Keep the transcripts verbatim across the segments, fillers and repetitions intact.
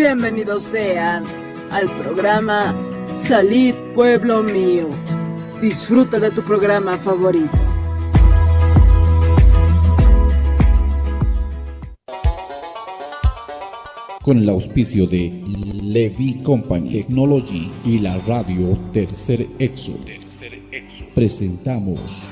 Bienvenidos sean al programa Salid, pueblo mío. Disfruta de tu programa favorito. Con el auspicio de Levi Company Technology y la radio Tercer Éxodo, presentamos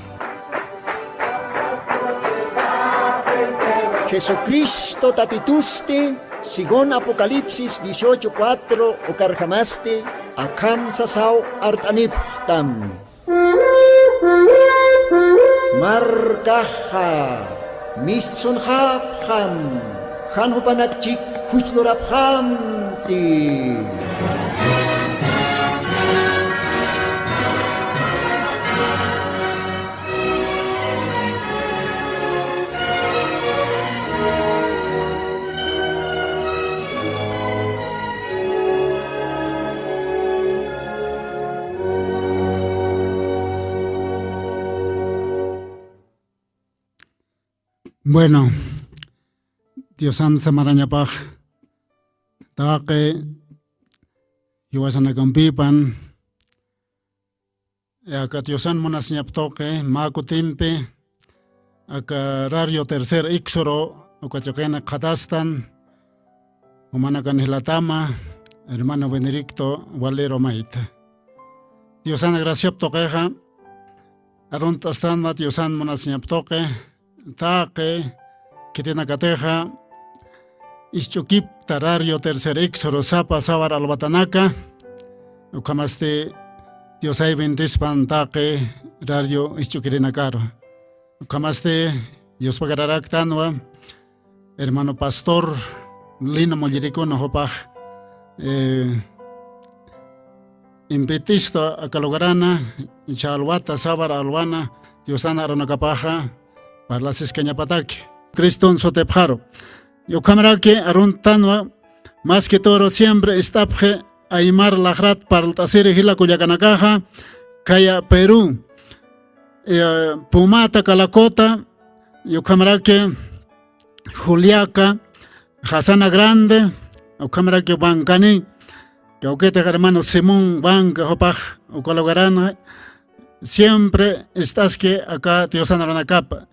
Jesucristo Tatitusti, según Apocalipsis dieciocho cuatro, ukarjamasti akham sasaw art'anipxtam. Markaxa mistsunxapxam, jan jupanakchik juchlurapxamti. Bueno, Diosan samarañapax taqi jiwasanakampipan, aka Diosan munasiñap tuqi mä kutimpi aka Radio Tercer Éxodo uka chiqini qhatastan, jumanakan jilatama, hermano Benedicto Valero mayta. Diosan graciap tuqixa, arunt'astanwa Diosan munasiñap tuqi, taqi khitinakatixa, isch'ukipta Radio Tercer Éxodo sapa sawar alwatanaka, ukhamasti Diosay bendispan taqi radio isch'ukirinakaru. Ukhamasti Diospagararaktänwa, hermano pastor Lino Mullirikuna jupax, eh, invitistu aka lugarana, icha alwata, sawar alwana, Diosana arunakapaxa parlasiskañapataki. Criston sutipxaru. Ukhamaraki aruntänwa, más que todo siempre ist'apxi aymar laxrat parlt'asiri jila kullakanakaxa, khaya Perú, eh, Pumata, Calacota, ukhamaraki Juliaca, Jasana Grande, ukhamaraki Huancani, kawkitix hermano Simón Huanca jupax uka lugaranxa, siempre ist'aski aka Diosan arunakapa.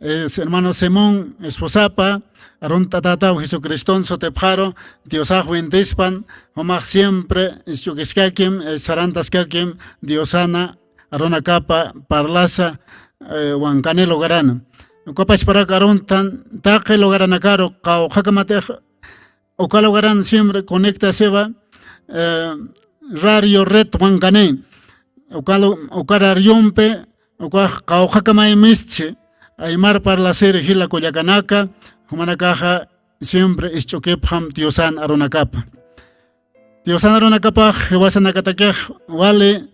Eh, hermano Simón esposapa, arunt'atätaw Jesucriston sutipxaru, Diosax bendispan, jumax siempre isch'ukiskakim, eh, sarantaskakim Diosana arunakapa parlasa, eh, Huancani lugarana. Uka pachparak aruntan taqi lugaranakaru, qawqhakamatix uka lugaran siempre conectasiwa, eh, Radio Red Huancani. Uka lu-, uka radiompi, ukax qawqhakamay mistsi aymar parlasiri jila kullakanaka, jumanakaxa siempre isch'ukipxam Diosan arunakapa. Diosan arunakapax jiwasanakatakix wali,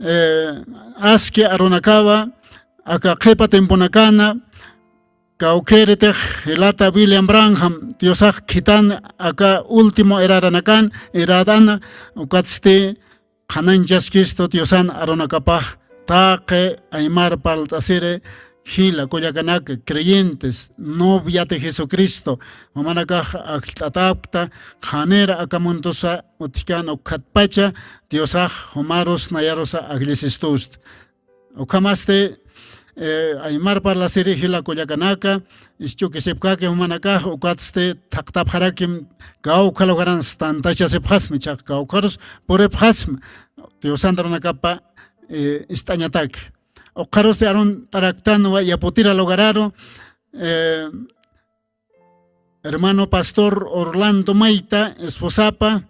eh, aski arunakawa, aka qhipa tiemponakana, kawkïritix jilata William Branham, Diosax khitan aka último eraranakan, eradana, ukatsti qhanañchaskistu Diosan arunakapax taqi aymar parlt'asiri jila kullakanaka, creyentes, novia de Jesucristo, jumanakax ajllt'atäpkta, qhanir aka mundosa utjkän ukkhatpacha, Diosax jumarus nayarusa ajllisistust. Ukhamasti, eh, aymar parlasiri jila kullakanaka, isch'ukisipkaki jumanakax, ukatsti thaqtapxarakim kawkha lugaran stantachasipxasmi, ichax kawkharus puripxasmi, Diosan arunakapa, eh, ist'añataki. Ukxarusti arunt'araktanwa Yaputira lugararu, eh, hermano pastor Orlando Mayta esposapa,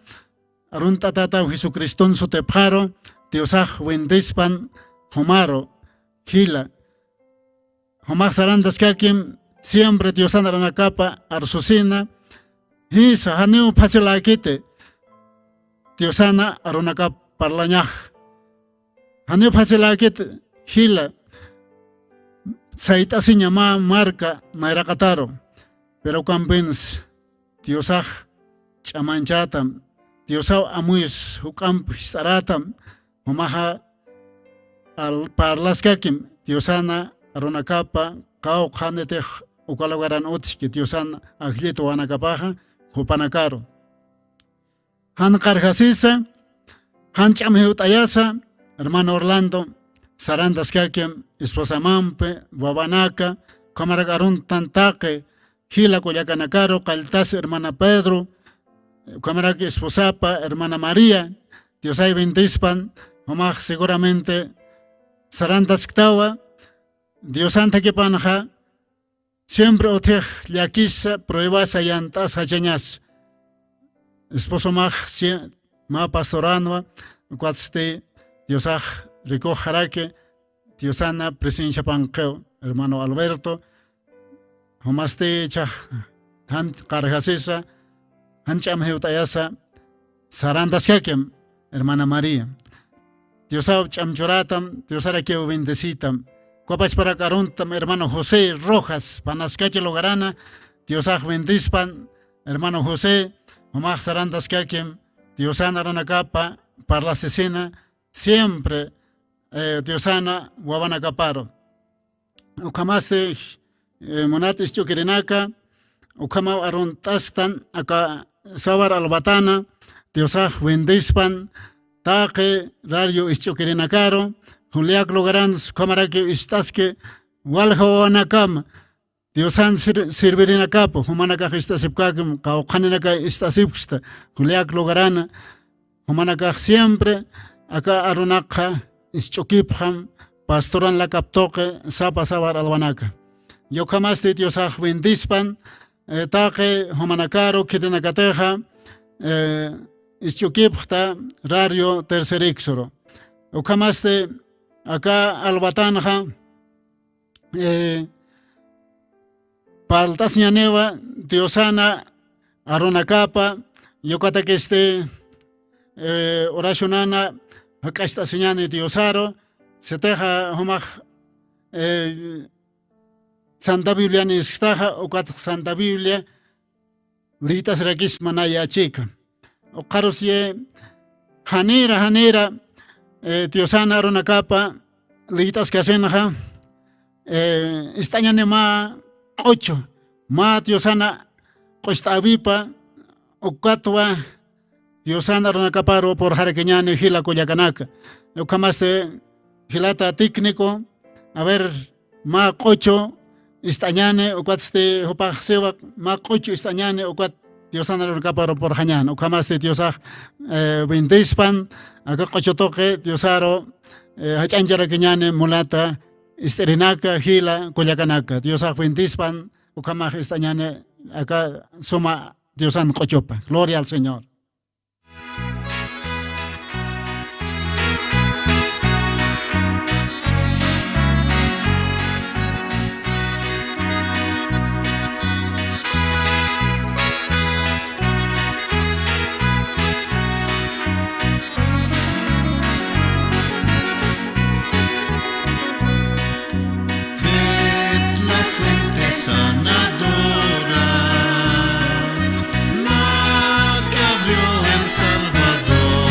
arunt'atätaw Jesucriston sutipxaru, Diosax bendispan jumaru, jila. Jumax sarantaskakim siempre Diosan arunakapa arsusina, jisa, janiw fáciläkiti Diosana arunakap parlañax. Janiw fáciläkiti jila, sayt'asiña mä marka nayraqataru. Pero ukampins Diosax ch'amañchätam, Diosaw amuyis juk'amp jist'arätam, jumaxa al-, parlaskakim Diosana arunakapa, qawqhanitix uka lugaran utjki Diosan ajllit wawanakapaxa jupanakaru. jan qarjasisa, jan ch'am jiwt'ayasa, hermano Orlando, sarantaskakim esposamampi, wawanaka, ukhamarak aruntan taqi jila kullakanakaru, qalltas hermana Pedro, ukhamarak esposapa hermana María, Diosay bendispan, jumax seguramente sarantasktawa, Diosan thakipanxa, siempre utjix llakisa, pruebasa, yant'as jachañas. Esposomax si-, mä pastoranwa, ukatsti Diosax rikux jaraki, Diosana presenciapanqiw, hermano Alberto, jumasti ichhax jan qarjasisa, jan ch'am jiwt'ayasa, sarantaskakim, hermana María. Diosaw ch'am churatam, Diosarakiw bendecitam. Ukapachparak aruntam, hermano José Rojas, Panaskachi lugarana, Diosax bendispan, hermano José, jumax sarantaskakim, Diosana arunakapa parlasisina, siempre, eh, Diosana wawanakaparu. Ukhamasti, eh, munat isch'ukirinaka, ukhamaw arunt'astan aka sawar alwatana, Diosax bendispan, taqi radio isch'ukirinakaru, Juliac lugarans ukhamaraki ist'aski, walja wawanakama, Diosan sir-, sirvirinakapu, jumanakax ist'asipkakim, qawqhaninakay ist'asipksta, Juliac lugarana, jumanakax siempre, aka arunakxa, isch'ukipxam, pastoran lakap tuqi, sapa sawar alwanaka. Ukhamasti Diosax bendispan, eh, taqi jumanakaru khitinakatixa, eh, isch'ukipxta radio Tercer Éxodo. Ukhamasti, aka alwatanxa, eh, parlt'asiñaniwa Diosana arunakapa, ukatakisti, eh, oracionana jak'acht'asiñani Diosaru, sitixa jumax, eh, Santa Biblia nisktaxa, ukat Santa Biblia, liyt'asirakisma naya chika. Ukxarusi janira, janira, eh, Diosana arunakapa liyt'askasinxa, eh, ist'añani mä q'uchu, mä Diosana q'ucht'äwipa, ukatwa Diosana arunakaparu purxarakiñani jila kullakanaka. Ukhamasti jilata técnico, a ver, mä q'uchu ist'añani, ukatsti jupax siwa, mä q'uchu ist'añani, ukat Diosana arunakaparu purxañani. Ukhamasti Diosax, eh, bendispan, aka q'uchu tuqi Diosaru, eh, jach'añcharakiñani mulata ist'irinaka, jila kullakanaka. Diosax bendispan, ukhamax ist'añani aka suma Diosan q'uchupa. Gloria al Señor. Ved la fuente sanadora, la que abrió el Salvador,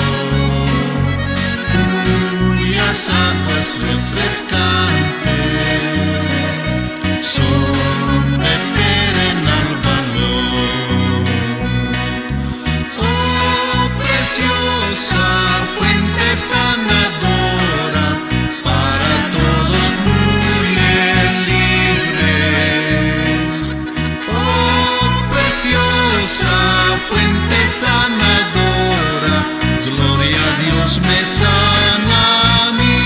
cuyas aguas refrescantes son de perenal valor. Oh preciosa fuente sanadora, para todos fluye libre. Oh preciosa fuente sanadora, gloria a Dios me sana a mí.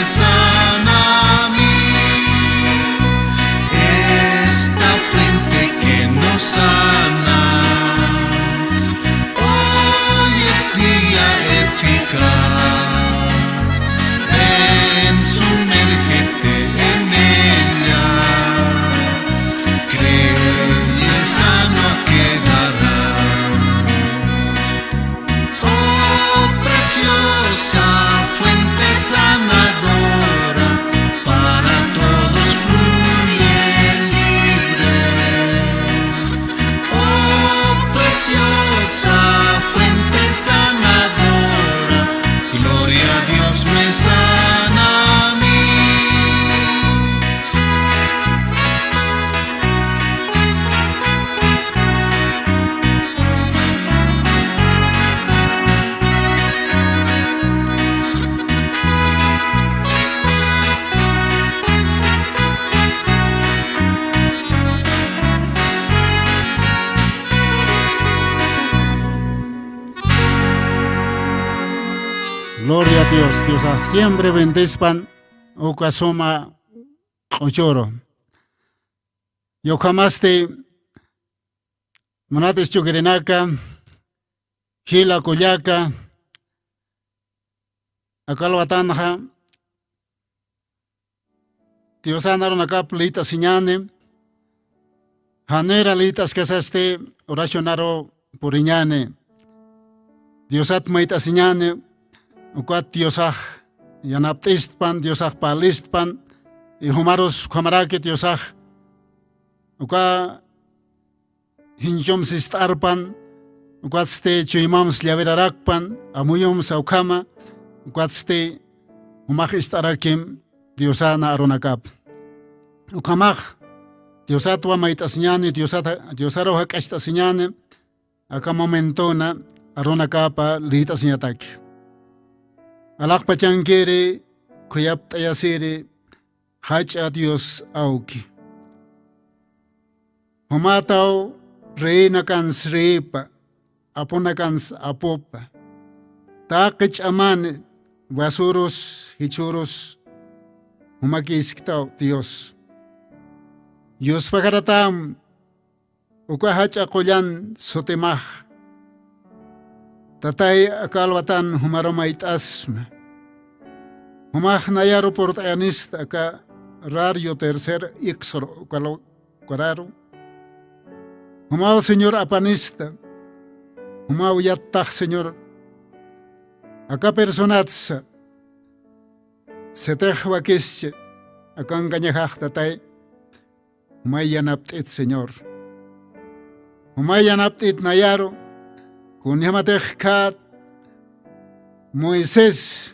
Sana mí, esta fuente que nos sana. Hoy es día eficaz. Ven, sumérgete en ella. Cree y sano quedarás. Oh preciosa fuente sanadora, para todos fluye libre. Oh preciosa fuente sanadora, gloria a Dios me sana a mí. Gloria a Dios, Diosax siempre bendespan uka suma q'uchuru. Ukhamasti munat isch'ukirinaka, jila kullaka, aka alwatanxa Diosan arunakap liyt'asiñäni, janira liyt'askasasti oracionaru puriñäni. Diosat mayt'asiñäni, ukat Diosax yanapt'istpan, Diosax parlistpan, y jumarus ukhamaraki Diosax uka jinchums ist'arpan, ukatsti chuymams llawirarakpan, amuyumsa ukhama, ukatsti jumax ist'arakim Diosana arunakap. Ukhamax Diosatwa mayt'asiñäni, Diosat, Diosaru jak'acht'asiñäni, aka momentona arunakapa liyt'asiñataki. Alaxpachankiri, khuyapt'ayasiri, jach'a Dios awki. Jumataw reyinakans reyipa, apunakans apupa. Taqi ch'amani, wasurus, jichhürus, jumakïsktaw Dios. Yuspakharatam, uka jach'a qullan sutimax. Tatay aka alwatan jumaru mayt'asma. Jumax nayaru purt'ayanista aka Radio Tercer Éxodo ukalu-, ukararu. Jumaw Señor apanista. Jumaw yattax Señor. Aka personatsa. Sitix wakischi. Aka ankañaxax Tatay. Jumay yanapt'it, Señor. Jumay yanapt'it nayaru, kunjamatix khä Moisés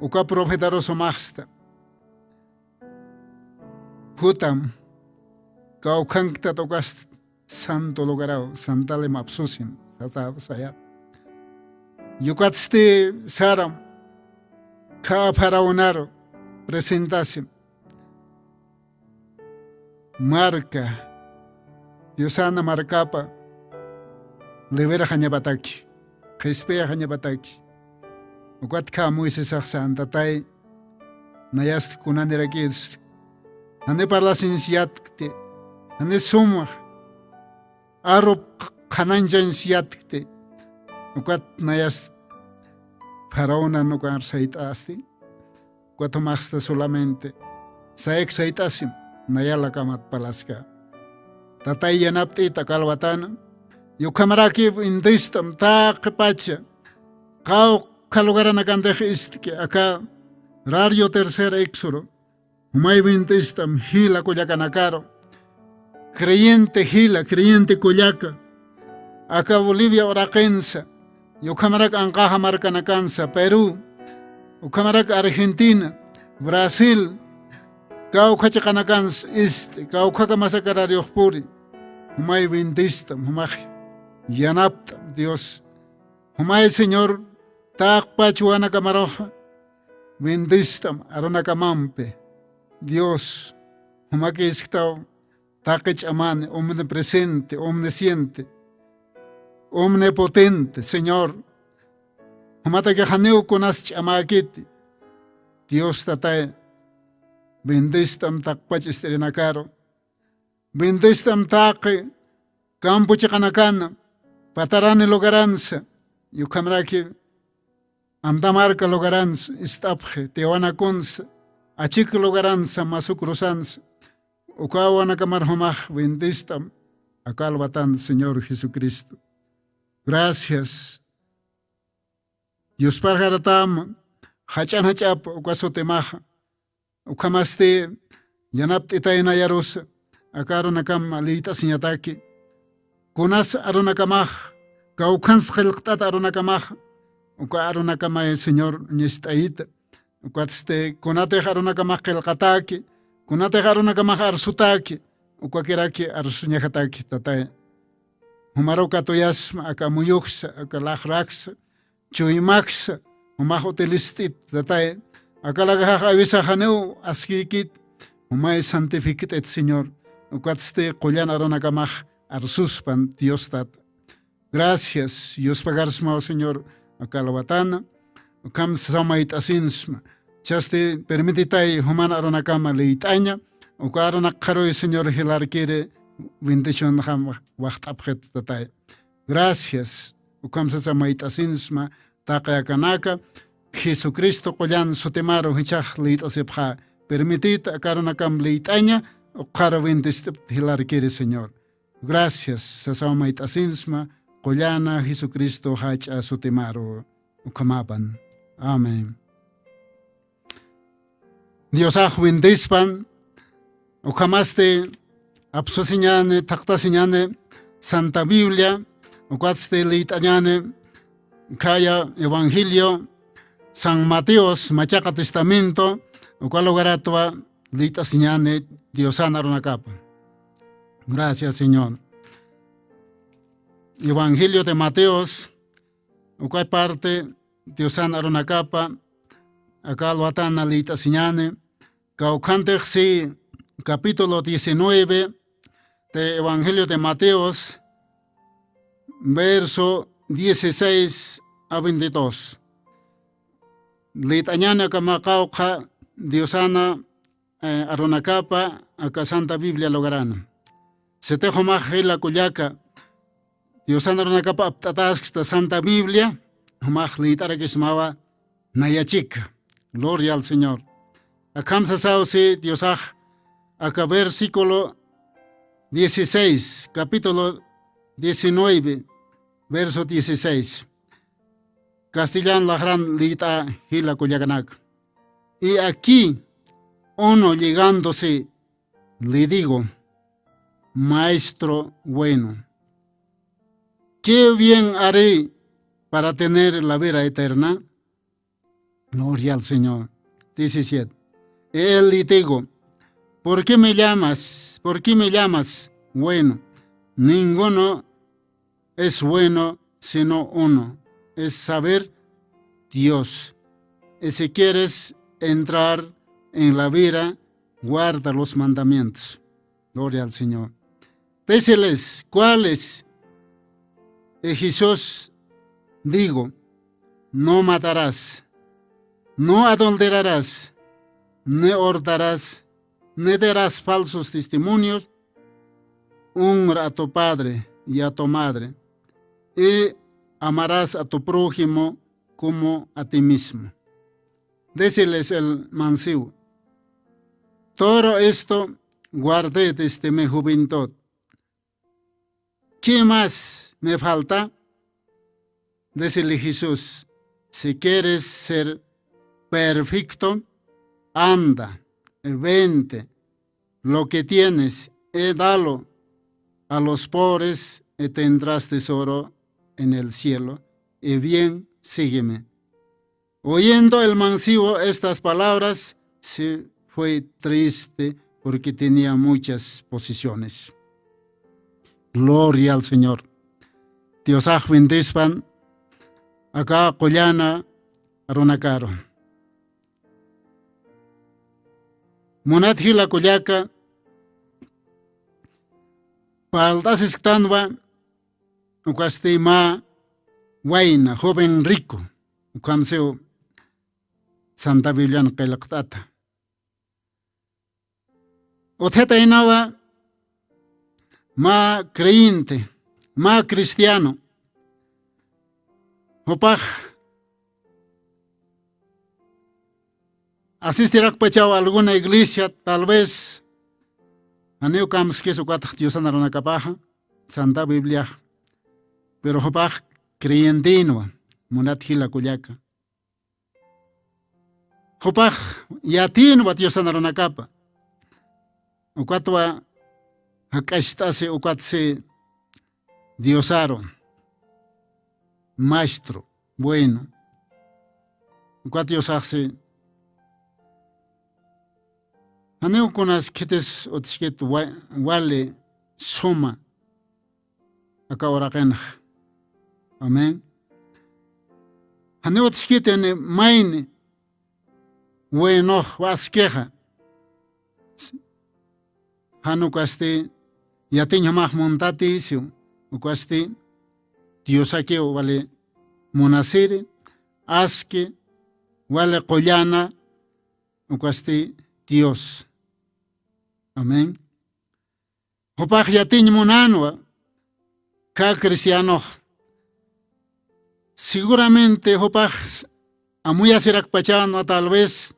uka profetaru sumaxsta. Jutam, kawkhanktat ukast santo lugaraw, santalim apsusim, sasa-, sayat. Yukatsti saram, khä faraonaru presentasim. Marka, Diosana markapa liberaxañapataki, qhispiyxañapataki. Ukat khä Moisesax säntatay, nayast kunanirakïst, jani parlasinsi yatkti, jani suma, arup qhanañchansi yatkti, ukat nayast faraonan ukar sayt'asti. Ukat jumaxsta solamente sayk sayt'asim, nayalakamat parlaska. Tatay yanapt'it aka alwatana, ukhamaraki bendist'am taqi pacha, kawkha lugaranakantix ist'ki aka Radio Tercer Éxodo, jumay bendist'am jila kullakanakaru, creyente jila, creyente kullaka, aka Bolivia uraqinsa, ukhamarak anqaxa markanakansa, Perú, ukhamarak Argentina, Brasil, kawkha chiqanakansa ist'i, kawkhaka masakarariyux puri, jumay bendist'am, jumax yanapt'am, Dios. Jumay Señor, taqpach wanakamaruxa, bendist'am, arunakamampi, Dios, jumakïsktaw, taqi ch'amani, omnipresente, omnisciente, omnipotente, Señor. Jumataki janiw kunas ch'amäkiti. Dios Tatay, bendist'am taqpach ist'irinakaru. Bendist'am taqi campo chiqanakana, patarani lugaransa, ukhamraki Andamarca lugaransa, ist'apxi, Tiwanakunsa, achik lugaransa, Masu Cruzansa, uka wanakamar jumax bendist'am, aka alwatan Señor Jesucristo. Gracias. Yusparjaratam, jach'an jach'ap uka sutimaxa. Ukhamasti yanapt'itay nayarusa, aka arunakam liyt'asiñataki. Kunas arunakamax, kawkhans qillqt'at arunakamax, uka arunakamay Señor ñist'ayita. Ukatsti kunatix arunakamax qillqataki, kunatix arunakamax arsutaki, ukakiraki arsuñajataki, Tatay. Jumaru katuyasma aka muyuxsa, aka laxraxsa, chuymaxsa, jumax utilist'it, Tatay. Aka lakaxax awisax janiw askïkit, jumay santifikt'it, Señor. Ukatsti qullan arunakamax arsuspan, Dios Tata. Gracias, yuspagarsmaw, Señor, aka alwatana. Ukham samayt'asinsma. Chasti permititay juman arunakama liyt'aña. Uka arunakxaruy, Señor, jilarkiri bendicionxam waxt'apxit, Tatay. Gracias. Ukham samayt'asinsma, taqi akanaka Jesucristo qullan sutimaru jichhax liyt'asipxä. Permitita aka arunakam liyt'aña, ukxaru bendist'apxit jilarkiri, Señor. Gracias, sasaw mayt'asinsma, qullana Jesucristo jach'a sutimaru, ukhamapan. Amén. Diosax bendispan, ukhamasti apsusiñäni, thaqtasiñäni Santa Biblia, ukatsti liyt'añäni khaya Evangelio San Mateos, Machaqa Testamento, uka lugaratwa liyt'asiñäni Diosan arunakapa. Gracias, Señor. Evangelio de Mateos, uka parte Diosan arunakapa, aka alwatana liyt'asiñäni, kawkhantix si capítulo diecinueve de Evangelio de Mateos, verso dieciséis a veintidós. Liyt'añäni aka qawqha Diosana, eh, arunakapa, aka Santa Biblia lugarana. Sitix jumax jila kullaka, Diosana arunakapa apt'ataskta Santa Biblia, jumax liyt'arakismawa naya chika. Gloria al Señor. Akham sasaw si Diosax, aka versículo dieciséis, capítulo diecinueve, verso dieciséis. Castellan laxran liyt'a jila kullakanak. Y aquí, uno llegándose, le digo: "Maestro bueno, ¿qué bien haré para tener la vida eterna?" Gloria al Señor. Diecisiete. Y él le dijo: "¿Por qué me llamas? ¿Por qué me llamas bueno? Ninguno es bueno sino uno, es saber Dios. Y si quieres entrar en la vida, guarda los mandamientos". Gloria al Señor. Díceles: "¿Cuáles?". Y Jesús dijo: "No matarás, no adulterarás, ni hurtarás, ni darás falsos testimonios, honra a tu padre y a tu madre, y amarás a tu prójimo como a ti mismo". Díceles el mancebo: "Todo esto guardé desde mi juventud. ¿Qué más me falta?". Dícele Jesús: "Si quieres ser perfecto, anda, vende lo que tienes y dalo a los pobres y tendrás tesoro en el cielo, y bien, sígueme". Oyendo el mancebo estas palabras, se fue triste porque tenía muchas posesiones. Gloria al Señor. Diosax bendispan aka qullana arunakaru. Munat jila kullaka, parlt'asisktanwa ukasti mä wayna, joven rico, ukham siw Santa Biblian qillqt'ata. Utjataynawa mä creyente, mä cristiano. Jupax asistirakpachaw alguna iglesia, tal vez janiw kamskis ukatx Diosan arunakapaxa, Santa Bibliax. Pero jupax creyentenwa, munat jila kullaka. Jupax yatïnwa Diosan arunakapa. Ukatwa jak'acht'asi, ukatsi Diosaru. Maestro, bueno. Ukat Diosaxsi. Janiw kunas khitis utjkit wa-, wali suma aka uraqinxa. Amén. Janiw utjkit ni mayni buenox waskixa. Jan ukasti yatiñ jumax muntati, siw ukasti Diosakiw wali munasiri, aski, wali qullana, ukasti Dios. Amén. Jupax yatiñ munänwa, kä cristianox. Seguramente jupax amuyasirakpachänwa, tal vez.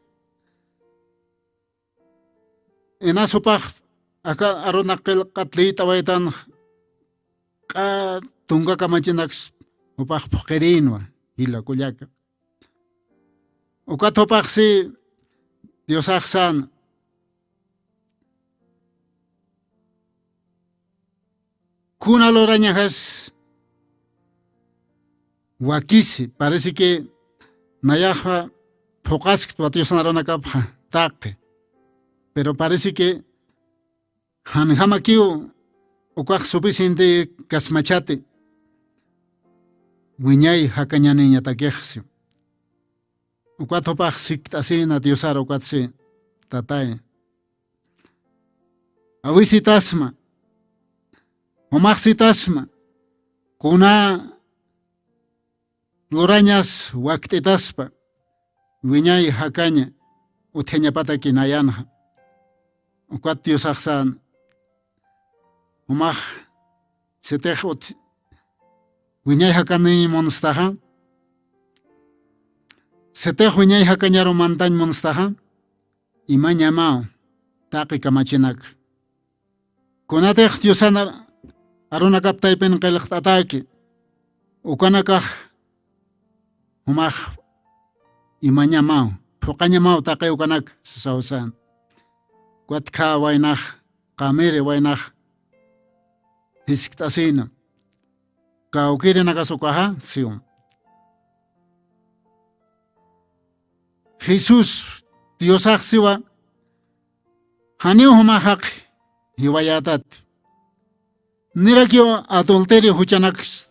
Inas jupax aka arunak qillqat liyt'awaytan q'a tunka kamachinaks jupax phuqirïnwa, jila kullaka. Ukat jupaxsi Diosax säna. Kuna lurañaxas wakisi, parece que nayaxa phuqasktwa Diosan arunakapxa taqi. Pero parece que janjamakiw ukax suficiente kasmachati wiñay jakañaniñatakixsi. Ukat jupax sikt'asina Diosar, ukatsi, Tatay, awisitasma, jumaxsitasma, kuna lurañas wakt'itaspa, wiñay jakaña utjañapataki nayanxa. Ukat Diosax säna. Jumax sitix ut-, wiñay jakaniñ munstaxa, sitix wiñay jakañaru mantañ munstaxa, imañamaw taqi kamachinak. Kunatix Diosan ar-, arunakap taypin qillqt'atäki, ukanakax jumax imañamaw, phuqañamaw taqi ukanak, sasaw sän. Ukat khä waynax, qamiri waynax jiskt'asïna. Kawkïrinakas ukaxa, siw. Jesús Diosax siwa, janiw jumax jaqi jiwayätati. Nirakiw adulterio juchanaks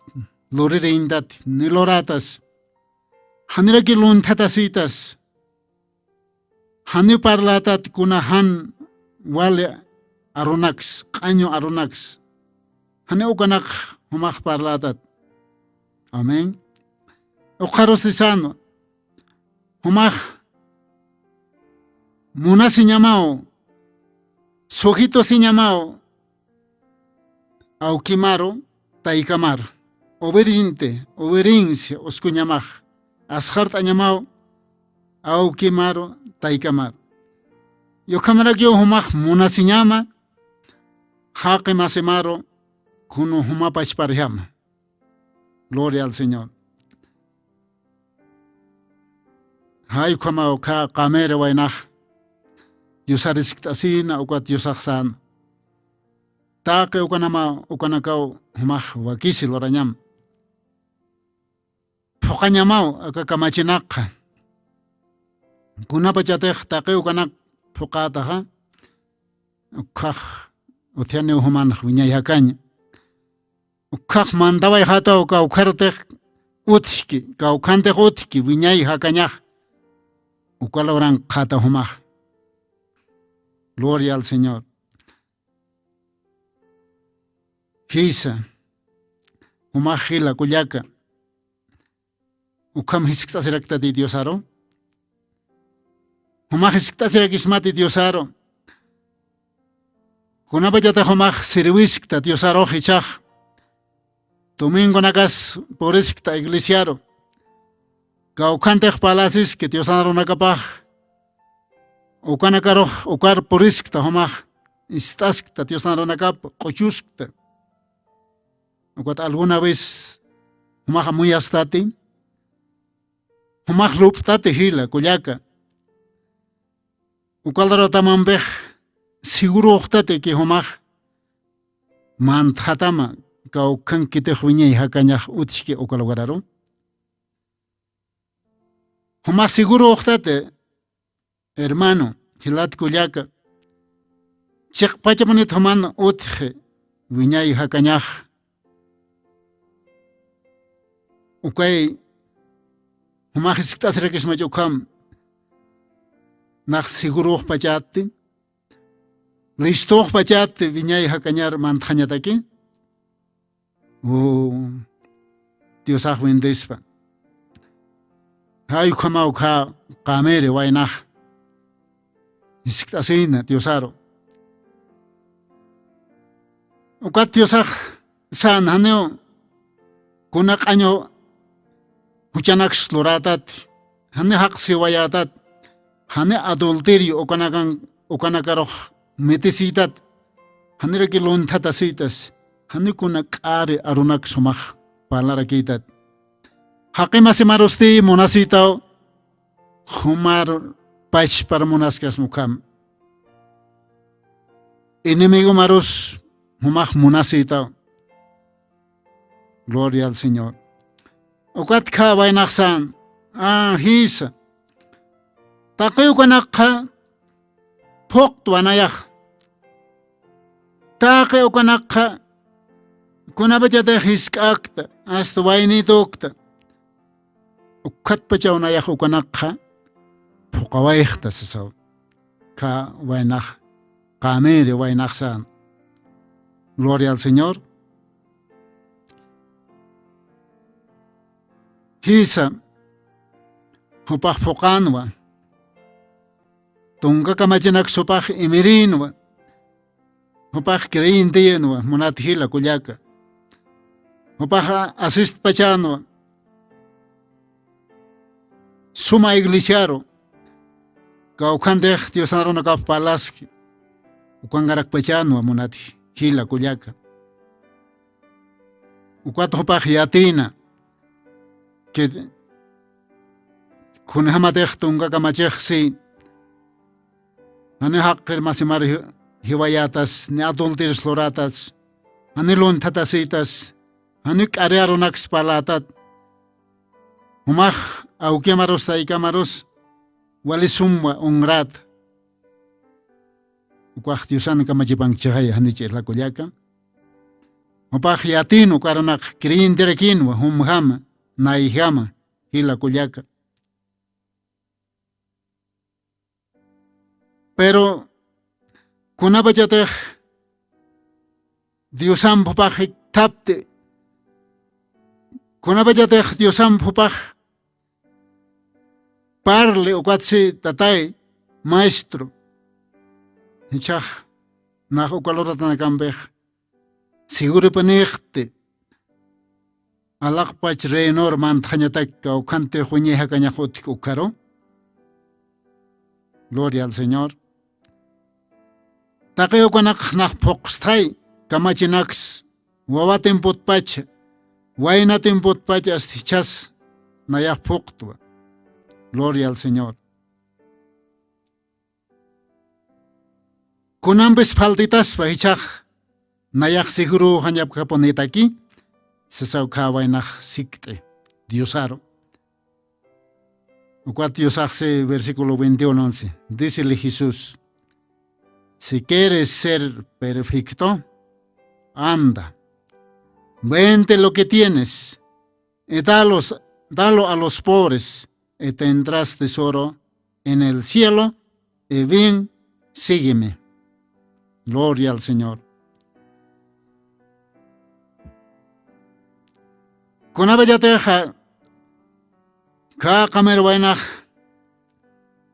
lurirïñtati, ni lurätas. Janiraki lunthatasïtas. Janiw parlätati kuna jan wali arunaks, q'añu arunaks. Janiw ukanak jumax parlätati. Amén. Ukxarusti sänwa. Jumax munasiñamaw, sujitosiñamaw awkimaru, taykamaru. Obediente, obediencia uskuñamax. Asxart'añamaw awkimaru, taykamaru. Ukhamarakiw jumax munasiñama, jaqi masimaru, kuna juma pachparjama. Gloria al Señor. Jay ukhamaw khä qamiri waynax Diosar jiskt'asïna, ukat Diosax säna. Taqi ukanamaw, ukanakaw jumax wakisi lurañam. Phuqañamaw aka kamachinakxa. Kunapachatix taqi ukanak phuqätaxa, ukkhax utjaniw jumanx wiñay jakaña. Ukkhax mantawayxätaw kawkharutix utjki, kawkhantix utjki, wiñay jakañax. Uka lurankxäta jumax. Gloria al Señor. Jisa, jumax jila kullaka. Ukham jiskt'asiraktati Diosaru. Jumax jiskt'asirakismati Diosaru. Kunapachatix jumax sirwiskta Diosarux jichhax, domingonakas puriskta iglesiaru. Kawkhantix parlasiski Diosan arunakapax, ukanakarux ukar puriskta jumax, ist'askta Diosan arunakap q'uchuskta. Ukat alguna vez jumax amuyastati, jumax lup'tati jila kullaka. Uka luratampix seguruxtati ki jumax mantxatama kawkhankitix wiñay jakañax utjki uka lugararu. Jumax seguruxtati, hermano, jilat kullaka. Chiqpachamanit juman utji wiñay jakañax. Ukay, jumax jiskt'asirakismach ukham, nax seguruxpachati, listuxpachati wiñay jakañar mantxañataki. U, Diosax bendespa. Jay ukhama ukha qamiri waynax jiskt'asina Diosaru. Ukat Diosax sän janiw kuna q'añu juchanaks lurätat, jani jaqsiwayätat, jani adulterio ukanakan, ukanakarux mitisïtat, janiraki lunthatasïtas, jani kuna k'ari arunaks jumax parlarakïtat. Jaqi masimarusti munasïtaw, jumar pachpar munaskasma ukham. Enemigomarus jumax munasïtaw. Gloria al Señor. Ukat khä waynax sän, a, jisa. Taqi ukanakxa phuqtwa nayax. Taqi ukanakxa kunapachatix jisk'akta, hasta waynitukta. Ukhatpachaw nayax ukanakxa phuqawayxta sisaw. Khä waynax, qamiri waynax sän. Gloria al Señor. Jisa, jupax phuqänwa, tunka kamachinaks jupax imirïnwa, jupax creyentenwa, munat jila kullaka. Jupax asistpachänwa suma iglesiaru, kawkhantix Diosan arunakap parlaski, ukankarakpachänwa munat jila kullaka. Ukat jupax yatïna, que kunjamatix tunka kamachix si, jani jaqir masimar ji-, jiwayätas, ni adulterios lurätas, jani lunthatasïtas, jani k'ari arunaks parlätat, jumax awkimarus taykamarus wali sumwa ungrät. Ukax Diosan kamachipankchixay janich'i lakullaka. Jupax yatïn uka arunak creyenterakinwa jumjama, nayjama, jila kullaka. Pero kunapachatix Diosamp jupax jikthapti, kunapachatix Diosamp jupax parli, ukat si tatay, maestro, jichhax nax uka luratanakampix seguripanïxti, alaqpach reinor mantxañatak kawkhantix wiñay jakañax utjki ukharu. Gloria al Señor. Taqi ukanakx nax phuqstxay, kamachinaks, wawa tiempotpacha, wayna tiempotpacha hasta jichhas nayax phuqtwa. Gloria al Señor. Kunampis faltitaspa jichhax nayax seguröxañapkapunïtaki, sisaw khä waynax sikt'i Diosaru. Ukat Diosax si versículo veintiuno once, dícele Jesús: "Si quieres ser perfecto, anda, vende lo que tienes y dalos, dalo a los pobres, y tendrás tesoro en el cielo, y ven, sígueme". Gloria al Señor. Kunapachatix khä qamir waynax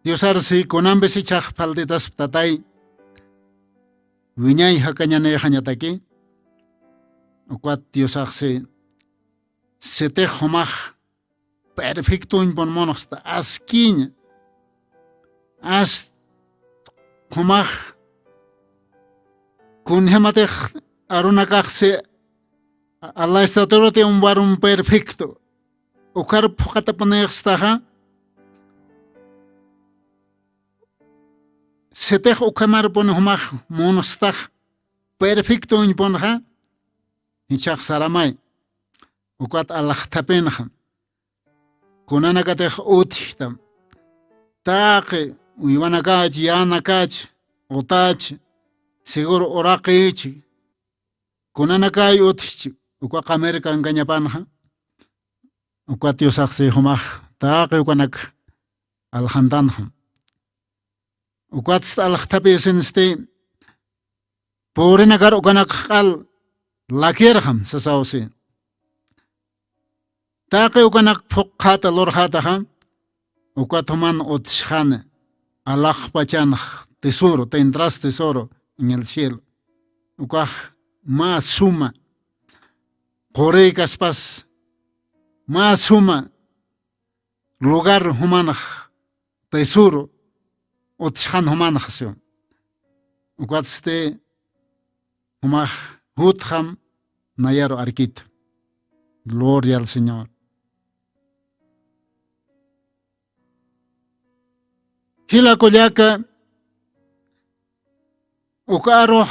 Diosar si kunampis ichhax phaltitaspa tatay, wiñay jakañanïxañataki. Ukat Diosax si sitix jumax perfectoñpun munxta, askiña, ast jumax kunjämatix arunakax si a la estatura de un varón perfecto, ukhar phuqatapunïxstaxa, sitix ukhamarpun jumax munxstax perfectoñpunxa, jichhax saramay, ukat alaxthapinxam. Kunanakatix utjtam, taqi uywanakach, yänakach, utach, seguro uraqich, kunanakay utjchi, uka qamir kankañapanxa, ukat Diosax si jumax taqi ukanak alxantanxam. Ukatsti alaxthapïsinsti, purinakar ukanak q'al lakirxam sasaw si. Taqi ukanak phuqxäta lurxätaxa, ukat juman utjxani alaxpachanx tesoro, tendrás tesoro en el cielo. Ukax mä suma qurïkaspas, mä suma lugar jumanx tesoro utjxan jumanx siw. Ukatsti jumax jutxam nayaru arkit. Gloria al Señor. Jila kullaka, uka arux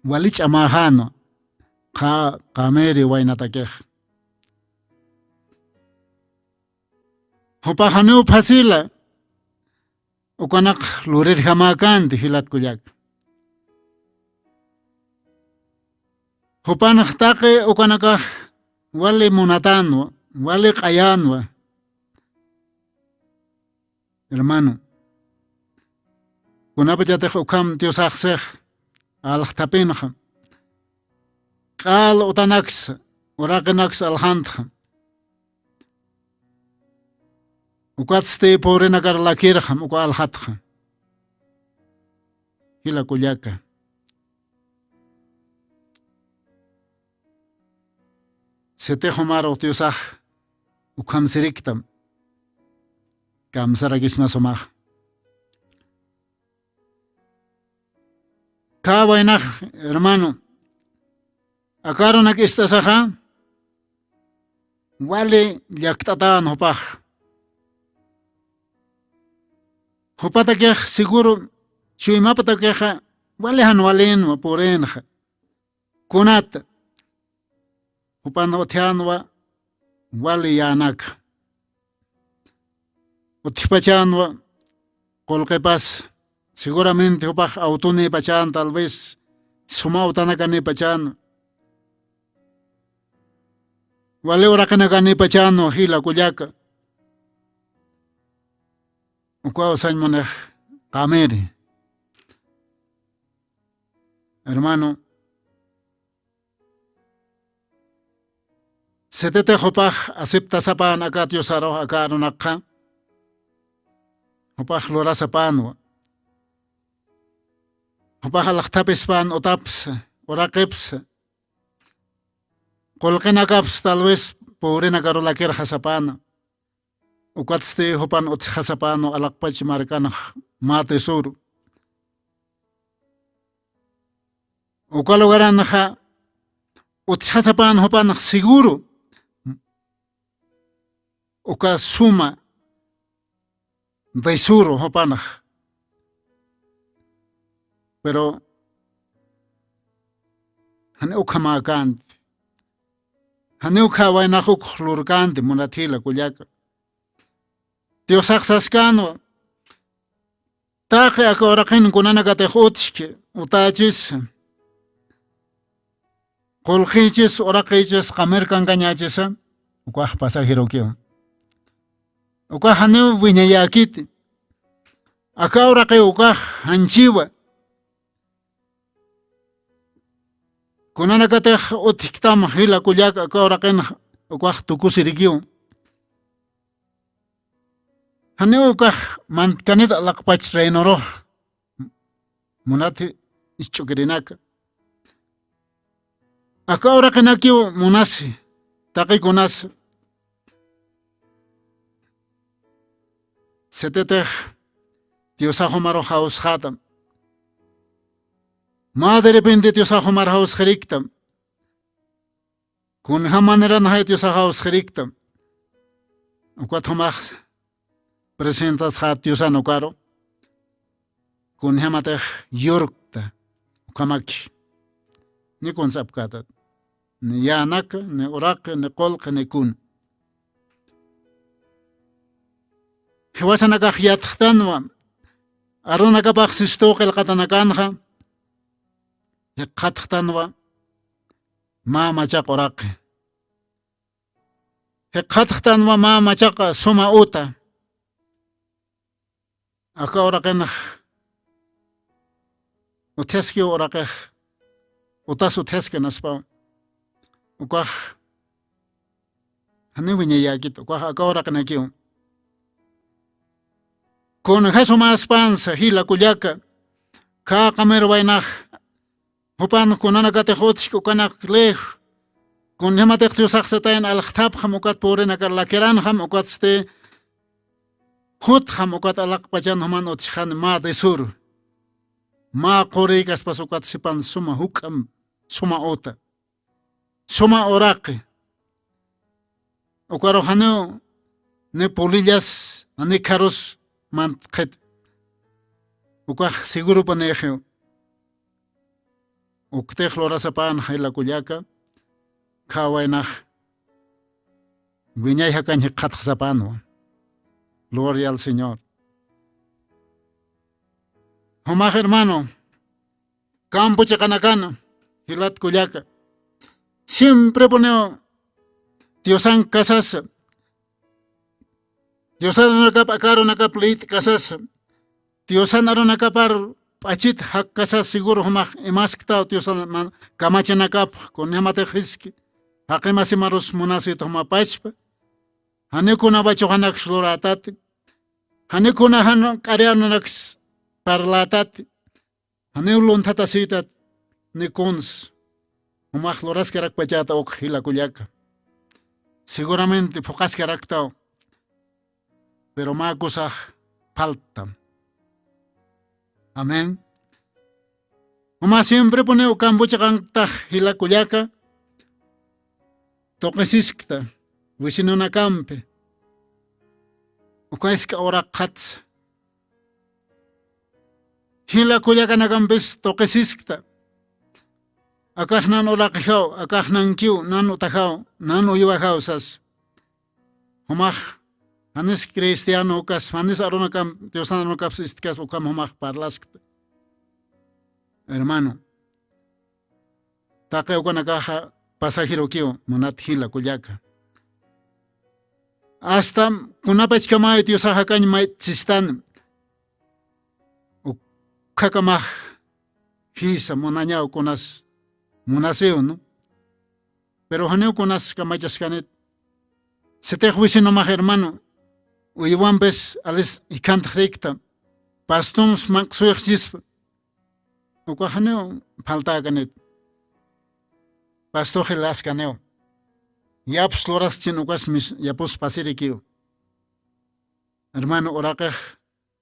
wali ch'amäxänwa, qha qamiri waynatakix. Jupax janiw facila ukanak lurirjamäkänti jilat kullaka. Jupanx taqi ukanakax wali munatänwa, wali q'ayänwa. Hermano, kunapachatix ukham Diosax six alxthapinxa, q'al utanaksa, uraqinaksa alxantxa. Ukatsti purinakar lakirxam uka alxatxa. Jila kullaka. Sitix jumarux Diosax ukham siriktam. Kamsarakisma sumax. Khä waynax, hermano, aka arunak ist'asaxa wali llakt'atän jupax. Jupatakix seguro chuymapatakixa wali jan walïnwa purïnxa. Kunat jupan utjänwa wali yänaka. Utjpachänwa qullqipas, seguramente jupax awtonïpachänwa, tal vez suma utanakanïpachänwa. Wali uraqinakanïpachänwa jila kullaka. Ukaw sañ munix qamiri. Hermano, sititix jupax aceptasapän aka Diosarux aka arunakxa, jupax lurasapänwa. Jupax alxthapispän utapsa, uraqipsa, qullqinakapsa tal vez purinakaru lakirxasapäna. Ukatsti jupan utjxasapänwa alaxpach markanx mä tesoro. Uka lugaranxa utjxasapän jupanx seguro. Uka suma tesoro jupanx. Pero janiw ukhamäkänti. Janiw ukham waynax uk lurkänti munat jila kullaka. Diosax saskänwa. Taqi aka uraqin kunanakatix utjki, utächisa, qullqichisa, uraqichisa, qamir kankañächisa, ukax pasajerokiw. Ukax janiw wiñayäkiti. Aka uraqiw ukax janchiwa. Kunanakatix utjktam jila kullaka aka uraqinx ukax tukusirikiw. Janiw ukax mantkanit alaqpach reinurux, munat isch'ukirinaka. Aka uraqinakiw munasi, taqi kunas, sitetix Diosax jumarux jawsxätam. Mä de repente Diosax jumar jawsxiriktam. Kunjäm maneranxay Diosax jawsxiriktam. Ukat jumax presentasxät Diosan ukaru. Kunjämatix yurkta, ukhamaki. Ni kuns apkätat. Ni yänaka, ni uraqi, ni qullqi, ni kuna. Jiwasanakax yatxtanwa, arunakapax sistuw qillqatanakanxa, jikxatxtanwa mä machaq uraqi. Jikxatxtanwa mä machaq suma uta. Aka uraqinx utjaskiw uraqix, utas utjaski naspaw. Ukax janiw wiñayäkit, ukax aka uraqinakiw. Kunja sumäspansa, jila kullaka, khaqamir waynax, jupan kunanakatix utjki ukanak lej, kunjämatix Diosax satayan aljtxapxam ukat purinakar lakiranxam, ukatsti jutxam ukat alaqpachan juman utjxani mä desur. Mä qurïkaspas ukat sipan suma juk'am, suma uta, suma uraqi. Ukarux janiw ni polillas, ni kharus mantxit. Ukax seguropanïxiw. Uktix lurasapan jila kullaka, khä waynax wiñay jakañ jikxatxasapänwa. Gloria al Señor. Jumax hermano, campo chiqanakana, jilat kullaka, siemprepuniw Diosan kasasa, Diosan arunakap, aka arunakap liyt'kasasa, Diosan arunakapar p'achit jakkasasa, seguro jumax imasktaw Diosan man-, kamachinakap, kunjämatix jiski, jaqi masimarus munasït juma pachpa, janiw kunapach ujanaksa lurätati, janiw kuna jan k'ari arunaksa parlätati, janiw lunthatasïtat ni kuns, jumax luraskarakpachäta uk jila kullaka. Seguramente phuqaskaraktaw, pero mä kusax faltam. Amén. Juma siemprepuniw campo chiqanaktax jila kullaka, tuqisiskta, vecinonakampi, uka jisk'a uraqxatsa. Jila kullakanakampis tuqisiskta. Akax nan uraqijaw, akax nankiw, nan utajaw, nan uywajaw sas. Jumax, janis cristiano ukas, janis arunakam, Diosan arunakaps istkas, ukham jumax parlaskta. Hermano, taqi ukanakaxa pasajerokiw, munat jila kullaka. Hasta kunapachkamay Diosax jakañ mayt'sistan, ukkhakamax jisa munañaw kunas munasiw, ¿no? Pero janiw kunas kamachaskanit. Sitix vecinomax hermano, uywampis alis jikhantxrikta, pastumps manq'suyxchispa. Ukax janiw faltäkanit. Pastoxi laskaniw. Yaps luraschin ukas mis-, yapus pasirikiw. Hermano, uraqix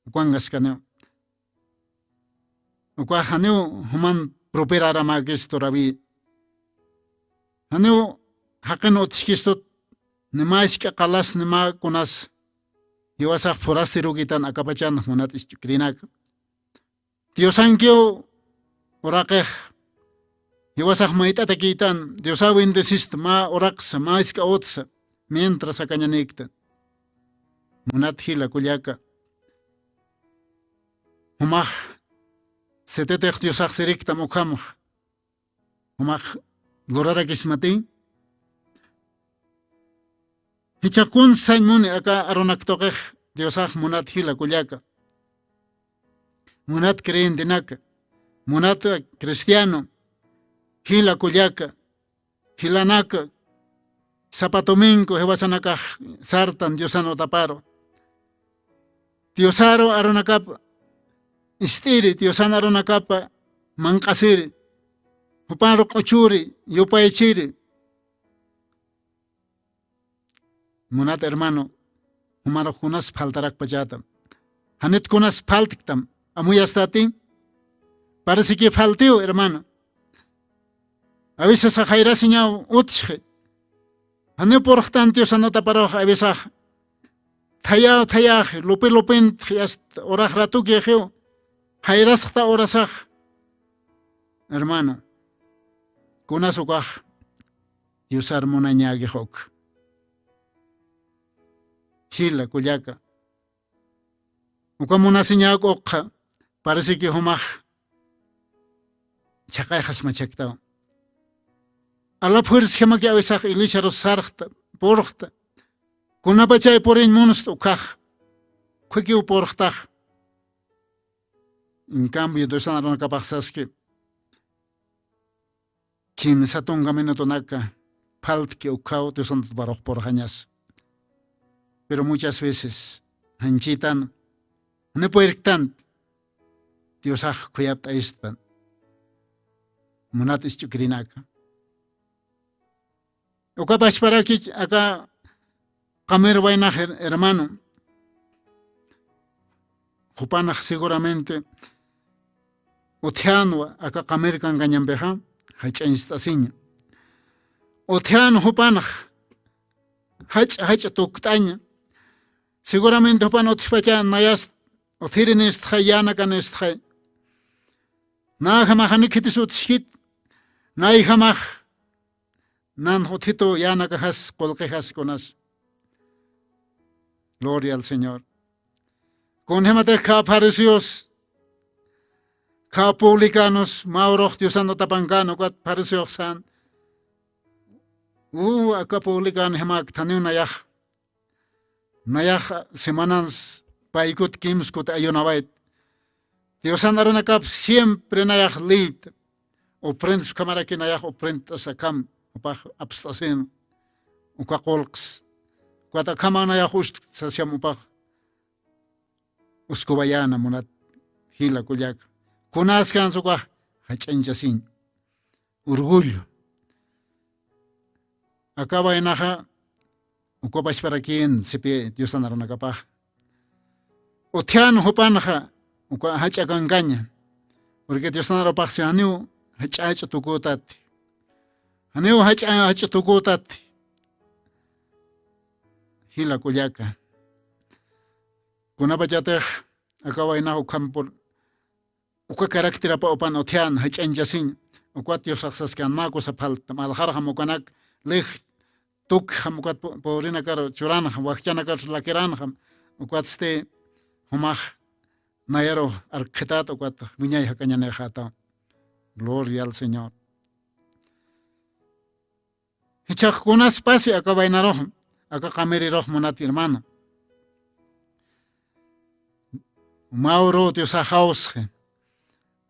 ukankaskaniw. Ukax janiw juman properarämäkis turawi. Janiw jaqin utjkistut, ni mä jisk'a qalas, ni mä kunas jiwasax forasterokitan akapachan munat isch'ukirinaka. Diosankiw uraqix jiwasax mayt'atakïtan, Diosaw bendecista, mä uraqsa, mä jisk'a utsa, mientras akañanïkta. Munat jila kullaka. Jumax, sititix Diosax siriktam ukhamxa. Jumax lurarakismati. Jichhax kuns sañ muni aka arunak tuqix Diosax munat jila kullaka. Munat creyentenaka. Munat cristiano. Jila kullaka. Jilanaka, sapa domingo jiwasanakax sartan Diosan utaparu. Diosaru arunakapa ist'iri, Diosan arunakapa manq'asiri, juparu q'uchuri, yupaychiri. Munat hermano, jumarux kunas faltarakpachätam. Janit kunas faltktam, amuyastati. Parece que faltiw, hermano. A veces jayrasiñaw utjxi. Janiw purxtan Diosan utaparux, a veces thayaw thayaxi, lupi lupintxi, hasta urax ratukixiw. Jayrasxta urasax. Hermano, kunas ukax Diosar munañäkix uk. Jila, kullaka. Uka munasiñäk ukxa, parece que jumax chhaqayxas machhaktaw. A la fuerzajamaki a veces iglesiarus sarxta, purxta. Kunapachay puriñ munsta ukkhax. Ukhakiw purxtax. En cambio, Diosan arunakapax saski, kimsa tunka minutunaka faltki ukkhaw Diosan utaparux purxañas. Pero muchas veces, janchitan, jani purirktan, Diosax khuyapt'ayistpan. Munat isch'ukirinaka. Uka pachparakich aka qamir waynax her-, hermano. Jupanax seguramente utjianwa aka qamir kankañampixa, jach'añcht'asiña. Utjian jupanax jach'a, jach'a tukt'aña. Seguramente jupan utjpacha nayas utjirinistxay, yänakanistxay. Näjamax jani khitis utjkit, nayjamax nan utjitu yänakaxas, qullqixas kunas. Gloria al Señor. Kunjämatix kha fariseos, kha publicanos, mä urux Diosan utapankän ukat fariseoxsan. U, aka publicanjamaktaniw nayax. Nayax semanans paykut kimskut ayunawayt. Diosan arunakap siempre nayax liyt. Ofrendas ukhamaraki nayax ofrendas akham, upax apst'asin. Uka qullqs. Ukat akhama nayax ust'sasiam upax. Uskuwayäna munat jila kullaka. Kunaskans ukax jach'añchasiñ. Orgullo. Aka waynaxa, uka pachparakïn sipi Diosan arunakapax. Utjian jupanxa, uka jach'a kankaña. Porque Diosan arupax si janiw jach'a jach'a tukütati. Janiw jach'a jach'a tukütati. Jila kullaka. Kunapachatix, aka waynax ukham pur-, uka caracterapa upan utjian jach'añchasiñ, ukat Diosax saskan mä cosa faltam, alxarxam ukanak, lij tukjam ukat pu-, purinakar churanxam, wajchanakar lakiranxam, ukatsti jumax nayaru arkxität ukat wiñay jakañanïxätaw. Gloria al Señor. Jichhax kunas pasi aka waynarux, aka qamirirux munat hermano. Mä uruw Diosax jawsxi.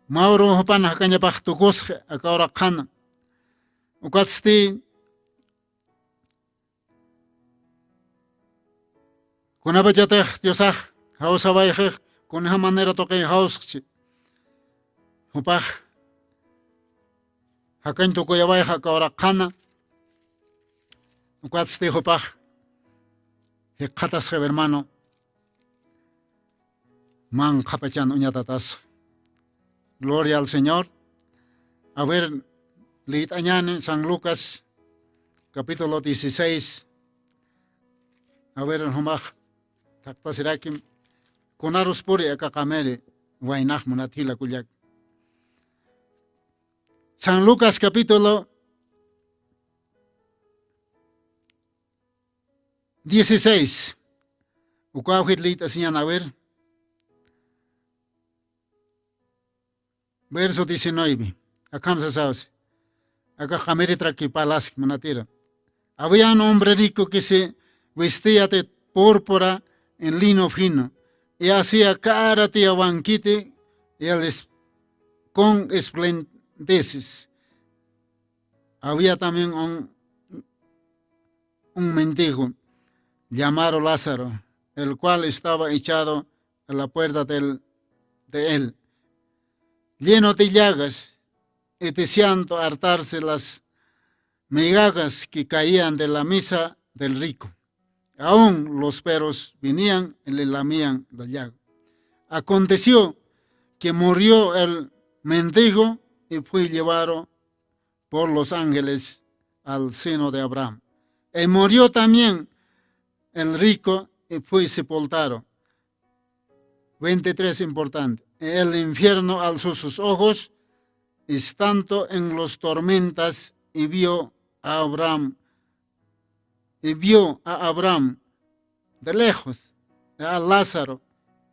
Mä uruw jupan jakañapax tukusxi aka uraq qhana. Ukatsti kunapachatix Diosax jawsawayxix, kunja manera tuqiy jawsxchi. Jupax jakañ tukuyawayxa aka uraq qhana. Ukatsti jupax jikxatasxiw hermano. Manqhapachan uñatatasxa. Gloria al Señor. A ver, liyt'añäni San Lucas, capítulo dieciséis. A ver, jumax thaqtasirakim. Kunarus puri aka qamiri waynax munat jila kullak. San Lucas capítulo dieciséis. Ukaw jir liyt'asiñan, a ver. Verso diecinueve. Akham sasawsi. Aka qamiritrak parlaski munatira. Había un hombre rico que se vestía de púrpura en lino fino y hacía cada día banquete y el es-, con esplendeces. Había también un, un mendigo llamado Lázaro, el cual estaba echado a la puerta del, de él, lleno de llagas, y deseando hartarse las migajas que caían de la mesa del rico. Aún los perros venían y le lamían la llaga. Aconteció que murió el mendigo y fue llevado por los ángeles al seno de Abraham. Y murió también el rico y fue sepultado. Veintitrés, importante. El infierno alzó sus ojos, estando en los tormentas, y vio a Abraham, y vio a Abraham de lejos, a Lázaro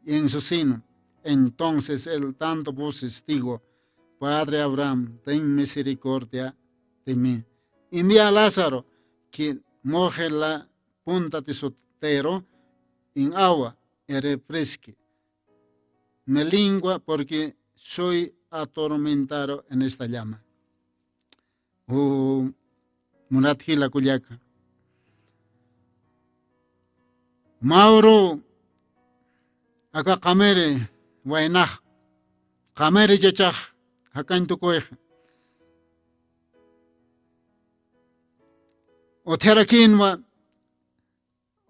en su seno. Entonces él dando voces dijo: "Padre Abraham, ten misericordia de mí. Envía a Lázaro que moje la punta de su dedo en agua y refresque mi lengua, porque soy atormentado en esta llama". Munat jila kullaka, mä uru aka qamiri waynax, qamiri jichhax jakañ tukuyxa, utjarakïnwa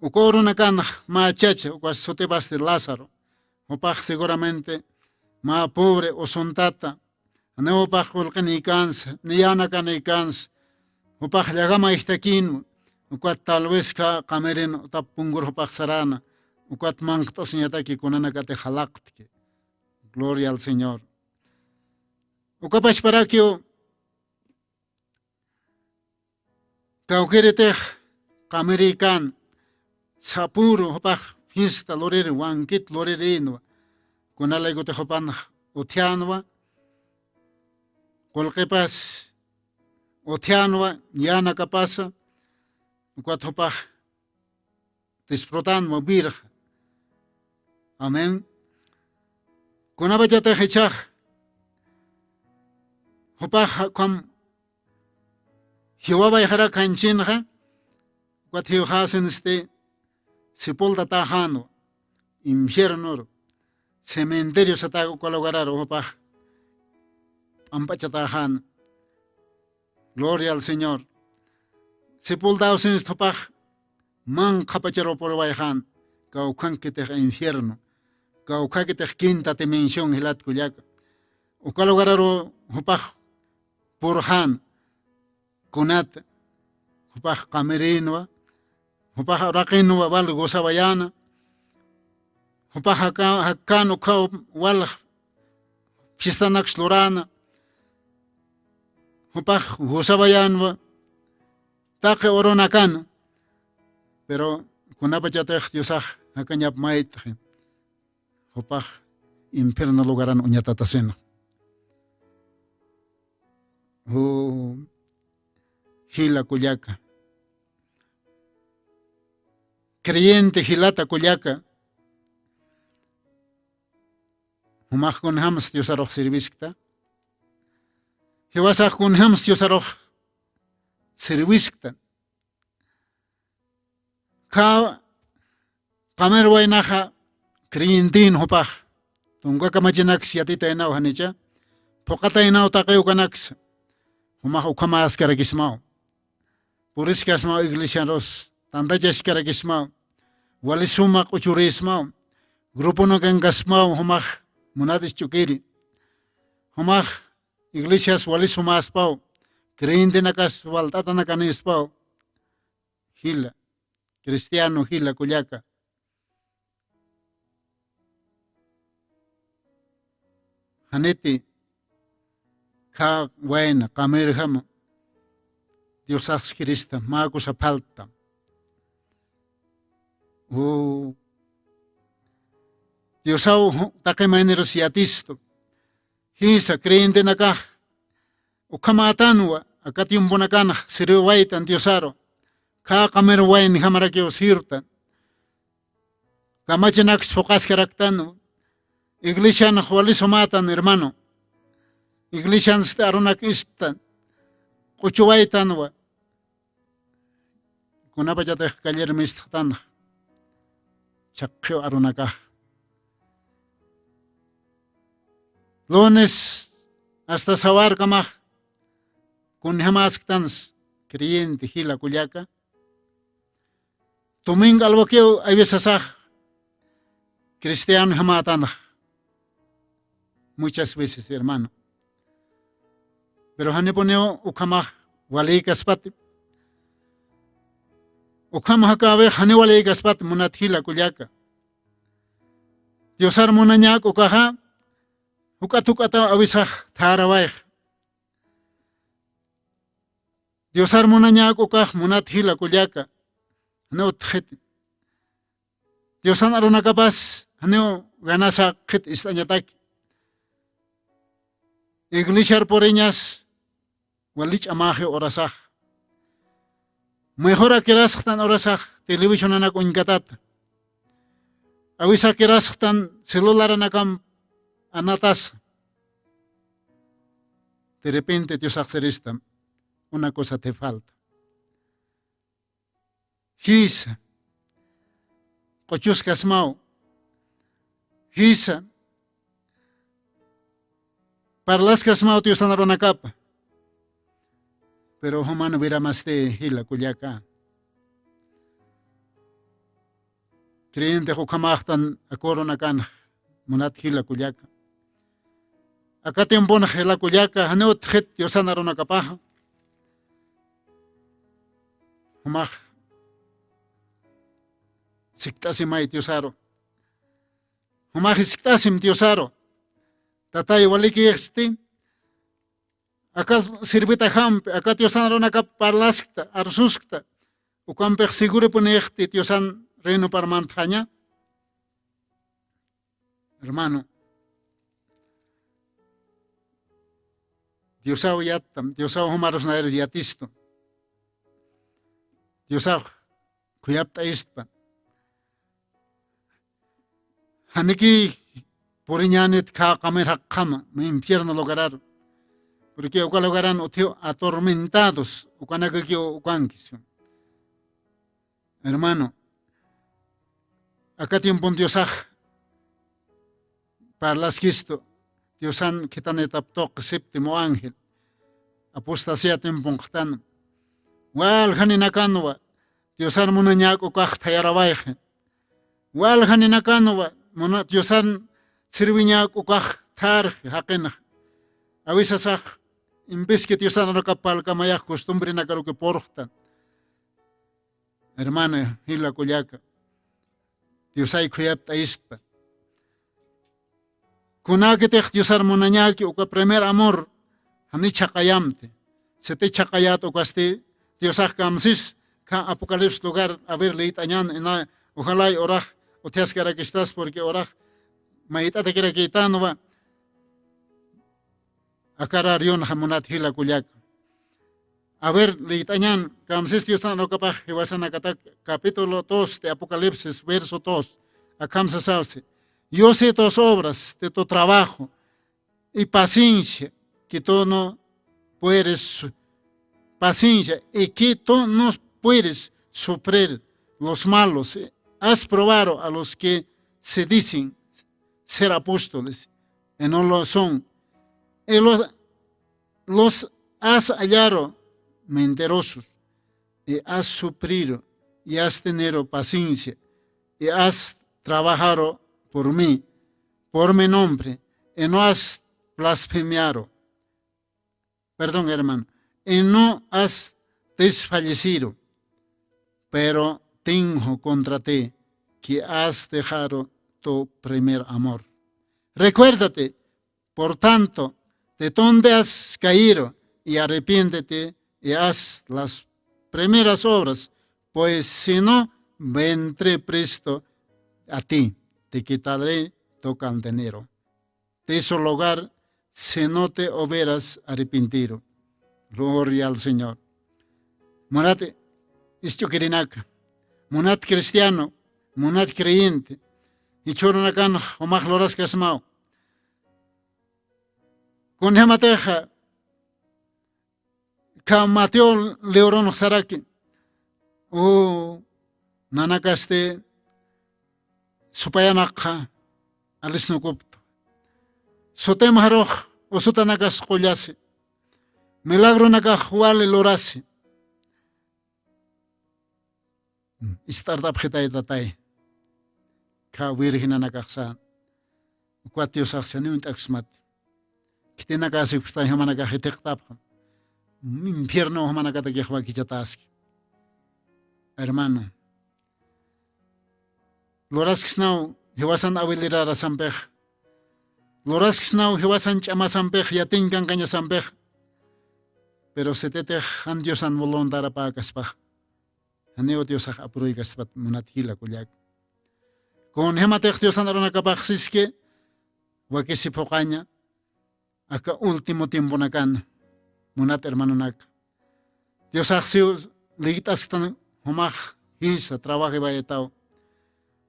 uka urunakanx mä chacha, uka sutipasti Lázaro. Jupax seguramente mä pobre usuntata, ni jupax qullqinïkansa, ni yänakanïkansa, jupax llagama ijtakïnwa. Ukat tal vez kha qamirin utap punkur jupax saräna, ukat manqt'asiñataki kunanakatix jalaqtki. Gloria al Señor. Uka pachparakiw kawkïritix qamirïkän, sapüru jupax fiesta luriri, wankit lurirïnwa. Kunalaykutix jupanx utjänwa, qullqipas utjänwa, yänakapasa, ukat jupax disfrutänwa virgen. Amén. Kunapachatix jichhax jupax ukham jiwawayxarak janchinxa, ukat jiwxäsinsti sepultatäxänwa infiernoru, cementerio satäk uka lugararu jupax p'amp'achatäxäna. Gloria al Señor. Sepultäwsinsti jupax manqha pacharu puriwayxän, kawkhankitix infierno, kawkhakitix quinta dimensión jilat kullaka. Uka lugararu jupax purxän, kunat jupax qamirïnwa, jupax uraqinwa wal gozawayäna, jupax jaka-, jakkän ukkhaw wal fistanaks luräna, jupax gozawayänwa taqi urunakana, pero kunapachatix Diosax jakañap mayt'xi, jupax infierno lugaran uñatatasina. Ju jila kullaka, creyente jilata kullaka, jumax kunjams Diosarux serviskta, jiwasax kunjams Diosarux serviskta. Kha qamir waynaxa creyentin jupax, tunka kamachinaks yatitaynaw janicha, phuqataynaw taqi ukanaksa, jumax ukhamäskarakismaw, puriskasmaw iglesiarus, tantachaskarakismaw, wali suma q'uchurïsmaw, gruponakankaspamaw jumax munat isch'ukiri, jumax iglesias wali sumäspaw, creyentinakas walt'atanakanïspaw, jila, cristiano jila kullaka. Janiti kha wayna qamirjama Diosax kirista, mä kusa falta. U Diosaw ju-, taqi maynirus yatistu. Jisa creyentenakax ukhamätanwa, aka tiemponakanx sirviwaytan Diosaru, kha qamir waynjamarakiw sirvtan. Kamachinaks phuqaskaraktanwa. Iglesianx wali sumätan, hermano. Iglesiansti arunak ist'tan, q'uchuwaytanwa. Kunapachatix callir mistxtanx, chhaqhiw arunakax. Lunes hasta sawarkamax, kunjamasktan creyente jila kullaka. Tuminga alwakiw aywisasax cristiano jamätanx. Muchas veces, hermano. Pero janipuniw ukhamax walïkaspati. Ukham jakawix janiw walïkaspati munat jila kullaka. Diosar munañäk ukaxa, juk'at juk'ataw awisax thärawayx. Diosar munañäk ukax munat jila kullaka. Janiw utjxiti. Diosan arunakapas janiw ganasa qhit ist'añataki. Iglesiar puriñas wali ch'amaxi urasax. Mejorakirasxtan urasax televisionanak uñkatata. Awisakirasxtan celularanakamp anatasa. De repente Diosax siristam, una cosa te falta. Jisa. Q'uchuskasmaw. Jisa. Parlaskasmaw Diosan arunakapa. Pero juman wiramasti jila kullaka. Creyentex ukhamaxtan acuerdonakanx munat jila kullaka. Aka tiemponx jila kullaka, janiw utjxit Diosan arunakapaxa. Jumax sikt'asimay Diosaru. Jumax sikt'asim Diosaru. Tatay walikïxsti. Aka sirvitajampi, aka Diosan arunakap parlaskta, arsuskta. Ukampix seguripunïxti Diosan reino parmantxaña. Hermano, Diosaw yattam, Diosaw jumarus nayarus yatistu. Diosaw khuyapt'ayistpa. Janiki puriñänit khä qamir jaqjama, infierno lugararu. Porque uka lugaran utjiw atormentados, ukanakakiw ukankis. Hermano, aka tiempon Diosax parlaskistu, Diosan khitanitap tuqi séptimo ángel, apostasía tiemponxtan, walja ninakanwa Diosan munañäk ukax thayarawayxi. Walja ninakanwa muna-, Diosan sirviñäk ukax tharxi, jaqinxa. Awisasax impiski Diosan arunakap parlkamayax costumbrenakaruki purxtan. Hermana, jila kullaka, Diosay khuyapt'ayispa. Kunäkitix Diosar munañäki uka primer amor, jani chhaqayamti. Siti chhaqayät ukasti Diosax kamsis, khä Apocalipsis lugar, a ver, liyt'añän, ina, ojalá urax utjaskarakistas, porque urax mayt'atakirakïtanwa. Aka rarionxa munat jila kullaka. A ver, liyt'añän, kamsis Diostan arukapax jiwasanakatak, capítulo dos de Apocalipsis, verso dos. Akham sasawsi: Yo sé tus obras, de tu trabajo y paciencia, que tú no puedes su-, paciencia, y que tú no puedes sufrir los malos. Has probado a los que se dicen ser apóstoles y no lo son. Y los, los has hallado mentirosos, y has sufrido, y has tenido paciencia, y has trabajado por mí, por mi nombre, y no has blasfemiado. Perdón, hermano, y no has desfallecido, pero tengo contra ti que has dejado tu primer amor. Recuérdate, por tanto, de dónde has caído, y arrepiéntete, y haz las primeras obras, pues si no, vendré presto a ti, te quitaré tu candelero de su lugar, si no te hubieras arrepentido. Gloria al Señor. Munat isch'ukirinaka, munat cristiano, munat creyente, jichhürunakan jumax luraskasmaw. Kunjamatixa, khä Mateo libronx saraki, u nanakasti supayanakxa alisnukuptu. Sutimxarux usutanakas qullasi, milagronakax wali lurasi. Ist'art'apxitay tatay. Kha virgenanakaxsa ukat diosaxsa niw uñt'aksmati. Khitinakasikustan jumanakax jithiqtapxam, infierno jumanakatakix wakichataski. Hermano, luraskisnaw jiwasan awilirarasampix, luraskisnaw jiwasan ch'amasampix, yatiñ kankañasampix. Pero sititix jan diosan voluntarapäkaspax, janiw diosax apuruykaspati munat jila kullaka. Kunjämatix diosan arunakapax siski wakisi phuqaña aka último tiemponakan, munat hermanonaka. Diosax siw liyt'asktan jumax jisa trabajawaytaw.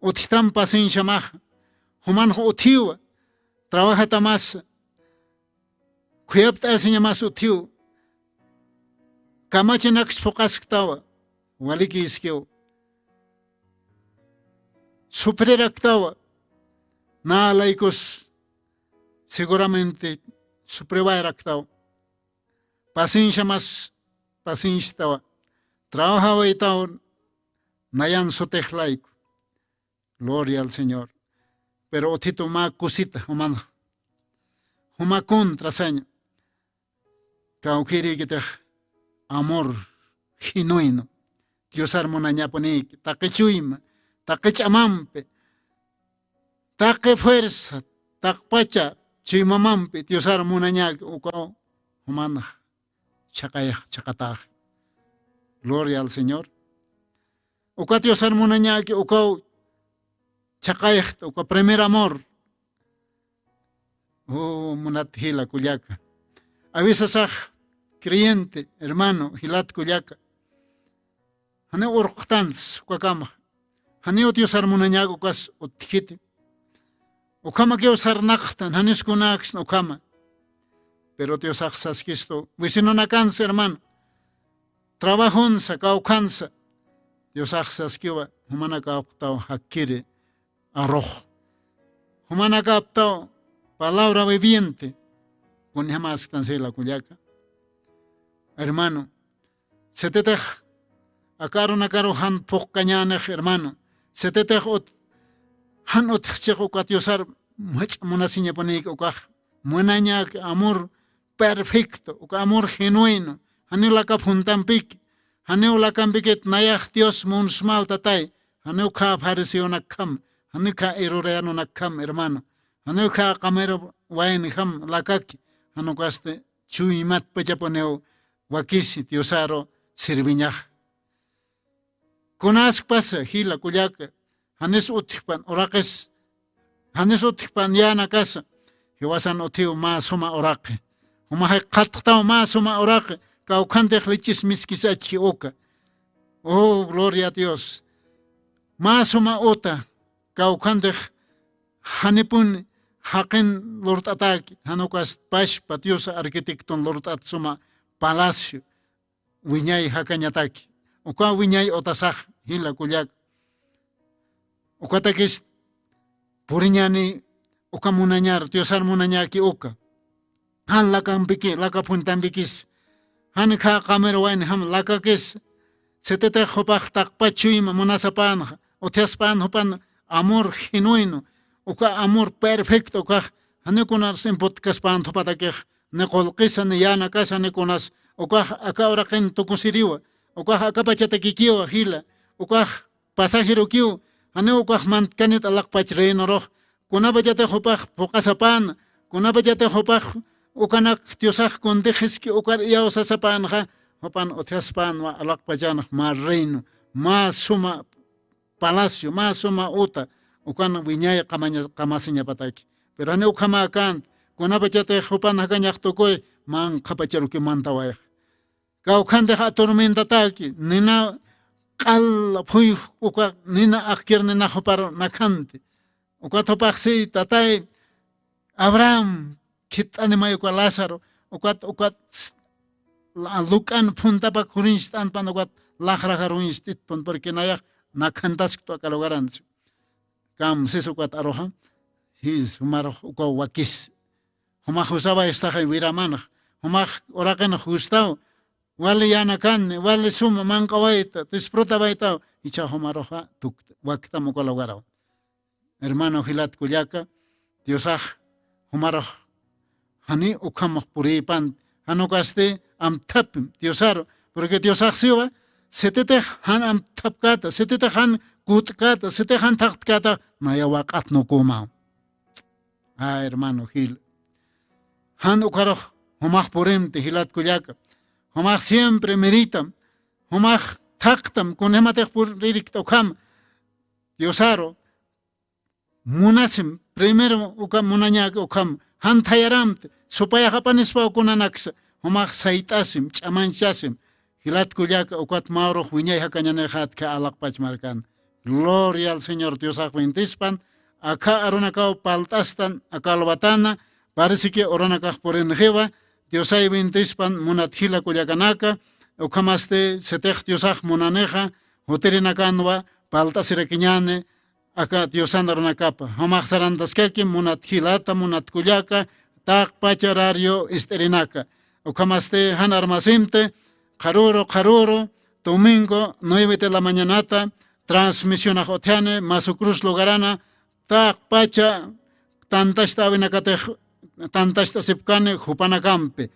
Utjtam pacienciamax, jumanx utjiwa, trabajatamas, khuyapt'asiñamas utjiw. Kamachinaks phuqasktawa, walikïskiw. Sufriraktawa, nä laykus seguramente sufriwayaraktaw. Pacienciamas, pacienciatawa, trabajawaytaw nayan sutix layku. Gloria al Señor. Pero utjitu mä kusita jumanx, juma contra saña. Kawkïrïkitix amor genuino, diosar munañapunïki taqi chuyma, taqi ch'amampi, taqi fuerza, taqpacha chuymamampi diosar munañäki, ukaw jumanx chhaqayx chhaqatax. Gloria al Señor. Uka diosar munañäki ukaw chhaqayxt, uka primer amor. Oh, munat jila kullaka, avisasax creyente hermano, jilat kullaka, janiw urqtansa ukakamxa, janiw diosar munañäki ukas utjkiti. Ukhamakiw sarnaqtan, janis kunäksna ukhama. Pero diosax saskistu, vecinonakansa hermano, trabajonsa, kawkhansa. Diosax saskiwa, jumanakapxtaw jakkiri arux, jumanakapxtaw palabra viviente. Kunjämasktan sila kullaka, hermano. Sititix aka arunakaru jan phuqkañänix hermano, sititix ut jan utjchix uka diosar jach'a munasiñapunïki, ukax munañäki amor perfecto, uka amor genuino. Janiw laka phuntampiki, janiw lakampikit nayax dios munsmaw tatay. Janiw khä fariseonakkham, janiw khä herodianonakkham hermano, janiw khä qamir waynjam lakaki. Jan ukasti chuymatpachapuniw wakisi diosaru sirviñaxa. Kunaskpasa jila kullaka, janis utjpan uraqis, janis utjpan yänakasa, jiwasan utjiw mä suma uraqi. Jumax qhatxtaw mä suma uraqi, kawkhantix lichis miskis achji uka. Oh, gloria a Dios. Mä suma uta, kawkhantix janipuni jaqin lurt'atäki, jan ukas pachpa diosa arquitecton lurt'at suma palacio, wiñay jakañataki. Uka wiñay utasax jila kullaka, ukatakis puriñäni uka munañar, diosar munañäki uka. Jan lakampiki, laka phuntampikis, jan khä qamir waynjam lakakis. Sititix jupax taqpach chuyma munasapänxa, utjaspän jupan amor genuino, uka amor perfecto ukax, janiw kunas imputkaspänt jupatakix, ni qullqisa, ni yänakasa, ni kunas. Ukax aka uraqin tukusiriwa, ukax aka pachatakikiwa jila, ukax pasajerokiw, janiw ukax mantkanit alaqpach reinurux. Kunapachatix jupax phuqasapäna, kunapachatix jupax ukanak diosax kuntixiski ukar iyawsasapänxa, jupan utjaspänwa alaqpachanx mä reino, mä suma palacio, mä suma uta, ukan wiñay qamaña-, qamasiñapataki. Pero janiw ukhamäkänti, kunapachatix jupan jakañax tukuy, manqhapacharuki mantawayxa. Kawkhantix atormentataki, nina q'al phuyj uka, nina ajkir nina juparu nakhanti. Ukat jupax si, tatay Abraham, khit'animay uka Lázaro, ukat, ukat s-, la-, luk'an phuntapak juriñcht'anpan, ukat laxrajar juriñcht'itpan, porque nayax nakhantasktu aka lugaransi. Kam sis ukat aruxa, jis jumarux ukaw wakis. Jumax jusawa istaxay wiramanx. Jumax uraqinx justaw. Wali yänakan, wali suma manq'awayta, disfrutawaytaw. Icha jumaruxa tukta, waktam uka lugaraw. Hermano jilat kullaka, Diosax jumarux jani ukhamax purïpan, jan ukasti amthapim Diosaru, porque Diosax siwa, sititix jan amthapkäta, sititix jan kut'käta, sititix jan thaqtkäta, naya waq'at nukumaw. Ah, hermano jil. Jan ukharux jumax purimti jilat kullaka. Jumax siempre miritam, jumax thaqtam, kunjämatix puririkta ukham, Diosaru, munasim, primero uka munañäki ukham, jan thayaramti, supayax apanispaw kunanaksa, jumax sayt'asim, ch'amanchasim, jilat kullaka, ukat mä urux wiñay jakañanixätki Alaqpach markan. Gloria al Señor Diosax bendispan, aka arunakaw palt'astan, aka alwatana, parece que urunakax purinxiwa, Diosay bendispan, munat jila kullakanaka, ukhamasti sitix Diosax munanixa, jutirinakanwa, palt'asirakiñäni, aka Diosan arunakapa. Jumax sarantaskaki munat jilata, munat kullaka, taqpacha radio ist'irinaka. Ukhamasti jan armasimti, qharüru, qharüru, domingo, nueve de la mañanata, transmisionax utjani, Masu Cruz lugarana, taqpacha tantacht'äwinakatix, tantacht'asipkani jupanakampi.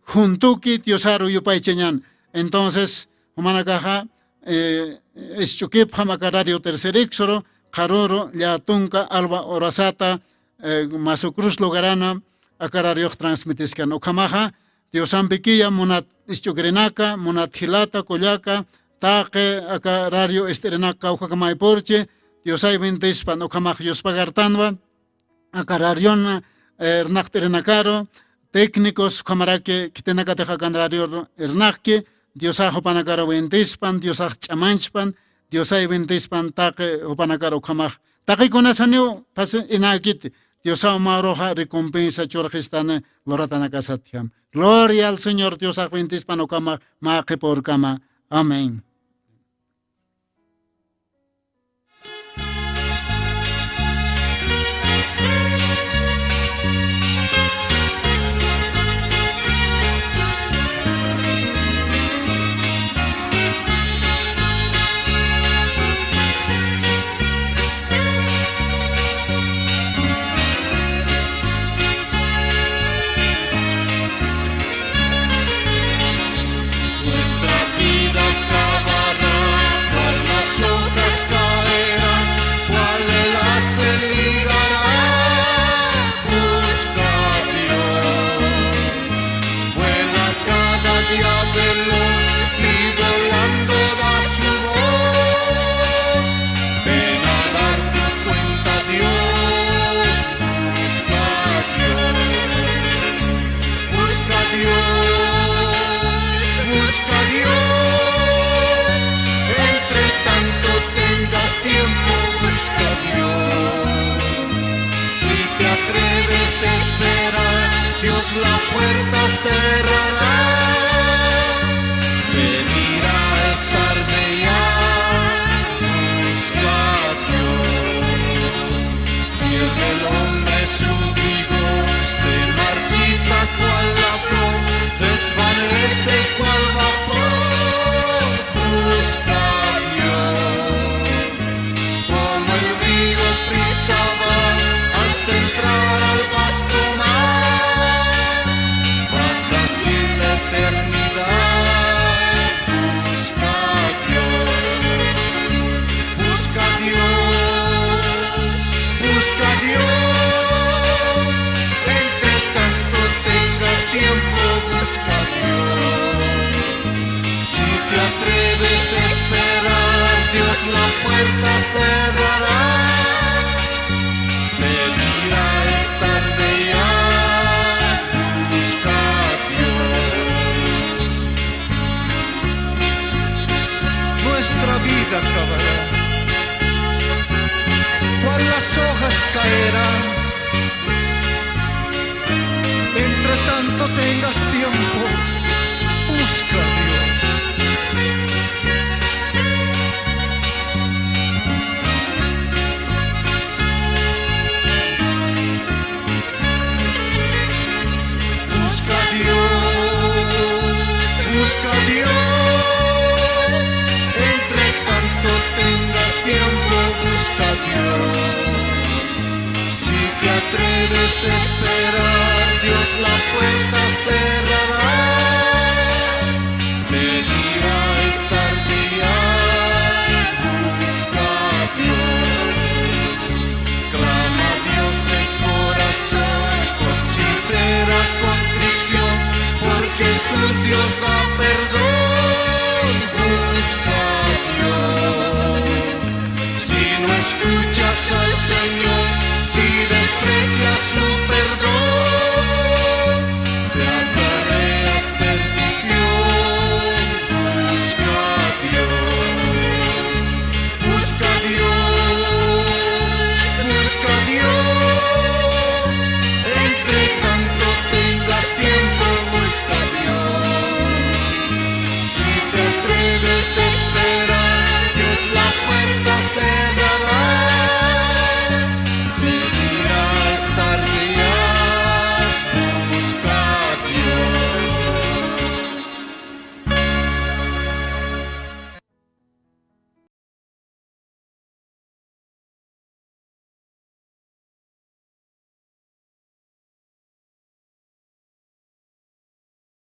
Juntuki Diosaru yupaychañan. Entonces, jumanakaxa, eh, isch'ukipxam aka radio Tercer Éxodo, qharüru, llätunka, alwa urasata, eh, Masu Cruz lugarana, aka radiox transmitiskan. Ukhamaxa, Diosampikiya munat isch'ukirinaka, munat jilata, kullaka, taqi, aka radio ist'irinaka kawkhakamay purchi, Diosay bendispan, ukhamax yuspagartanwa, aka radion, eh, irnaqt'irinakaru, técnicos, ukhamaraki khitinakatix akan radio irnaqki, Diosax jupanakaru bendispan, Diosax ch'amanchpan, Diosay bendispan taqi jupanakaru ukhamax. Taqi kunas janiw phasi inäkiti, Diosaw mä uruxa recompensa churxistani luratanakasatjam. Gloria al Señor, Diosax bendispan ukhamax mä qhipa urkama. Amén. Nuestra vida acabará, cual las hojas caerán, cual el haz se ligará. Busca a Dios, vuela cada día veloz y volando da su voz. Ven a dar tu cuenta a Dios, busca a Dios. Busca a Dios, busca a Dios. Entre tanto tengas tiempo, busca a Dios. Si te atreves a esperar, Dios la puerta cerrará. Te dirá: "Es tarde ya, busca a Dios". Pierde el hombre su vigor, se marchita cual la flor, desvanece cual vapor. Busca a Dios, como el río prisa va hasta entrar al vasto mar. Pasa así la eternidad, busca a Dios. Busca a Dios, busca a Dios. Entre tanto tengas tiempo, busca a Dios. Si te atreves a esperar, Dios la puerta cerrará. Te dirá: "Es tarde ya, busca a Dios". Nuestra vida acabará, cual las hojas caerán. Entre tanto tengas tiempo, busca a Dios. Desesperar, Dios la puerta cerrará. Te dirá: "Estar día, busca a Dios". Clama a Dios de corazón, con sincera contrición, por Jesús Dios da perdón. Busca a Dios. Si no escuchas al Señor, si desprecias su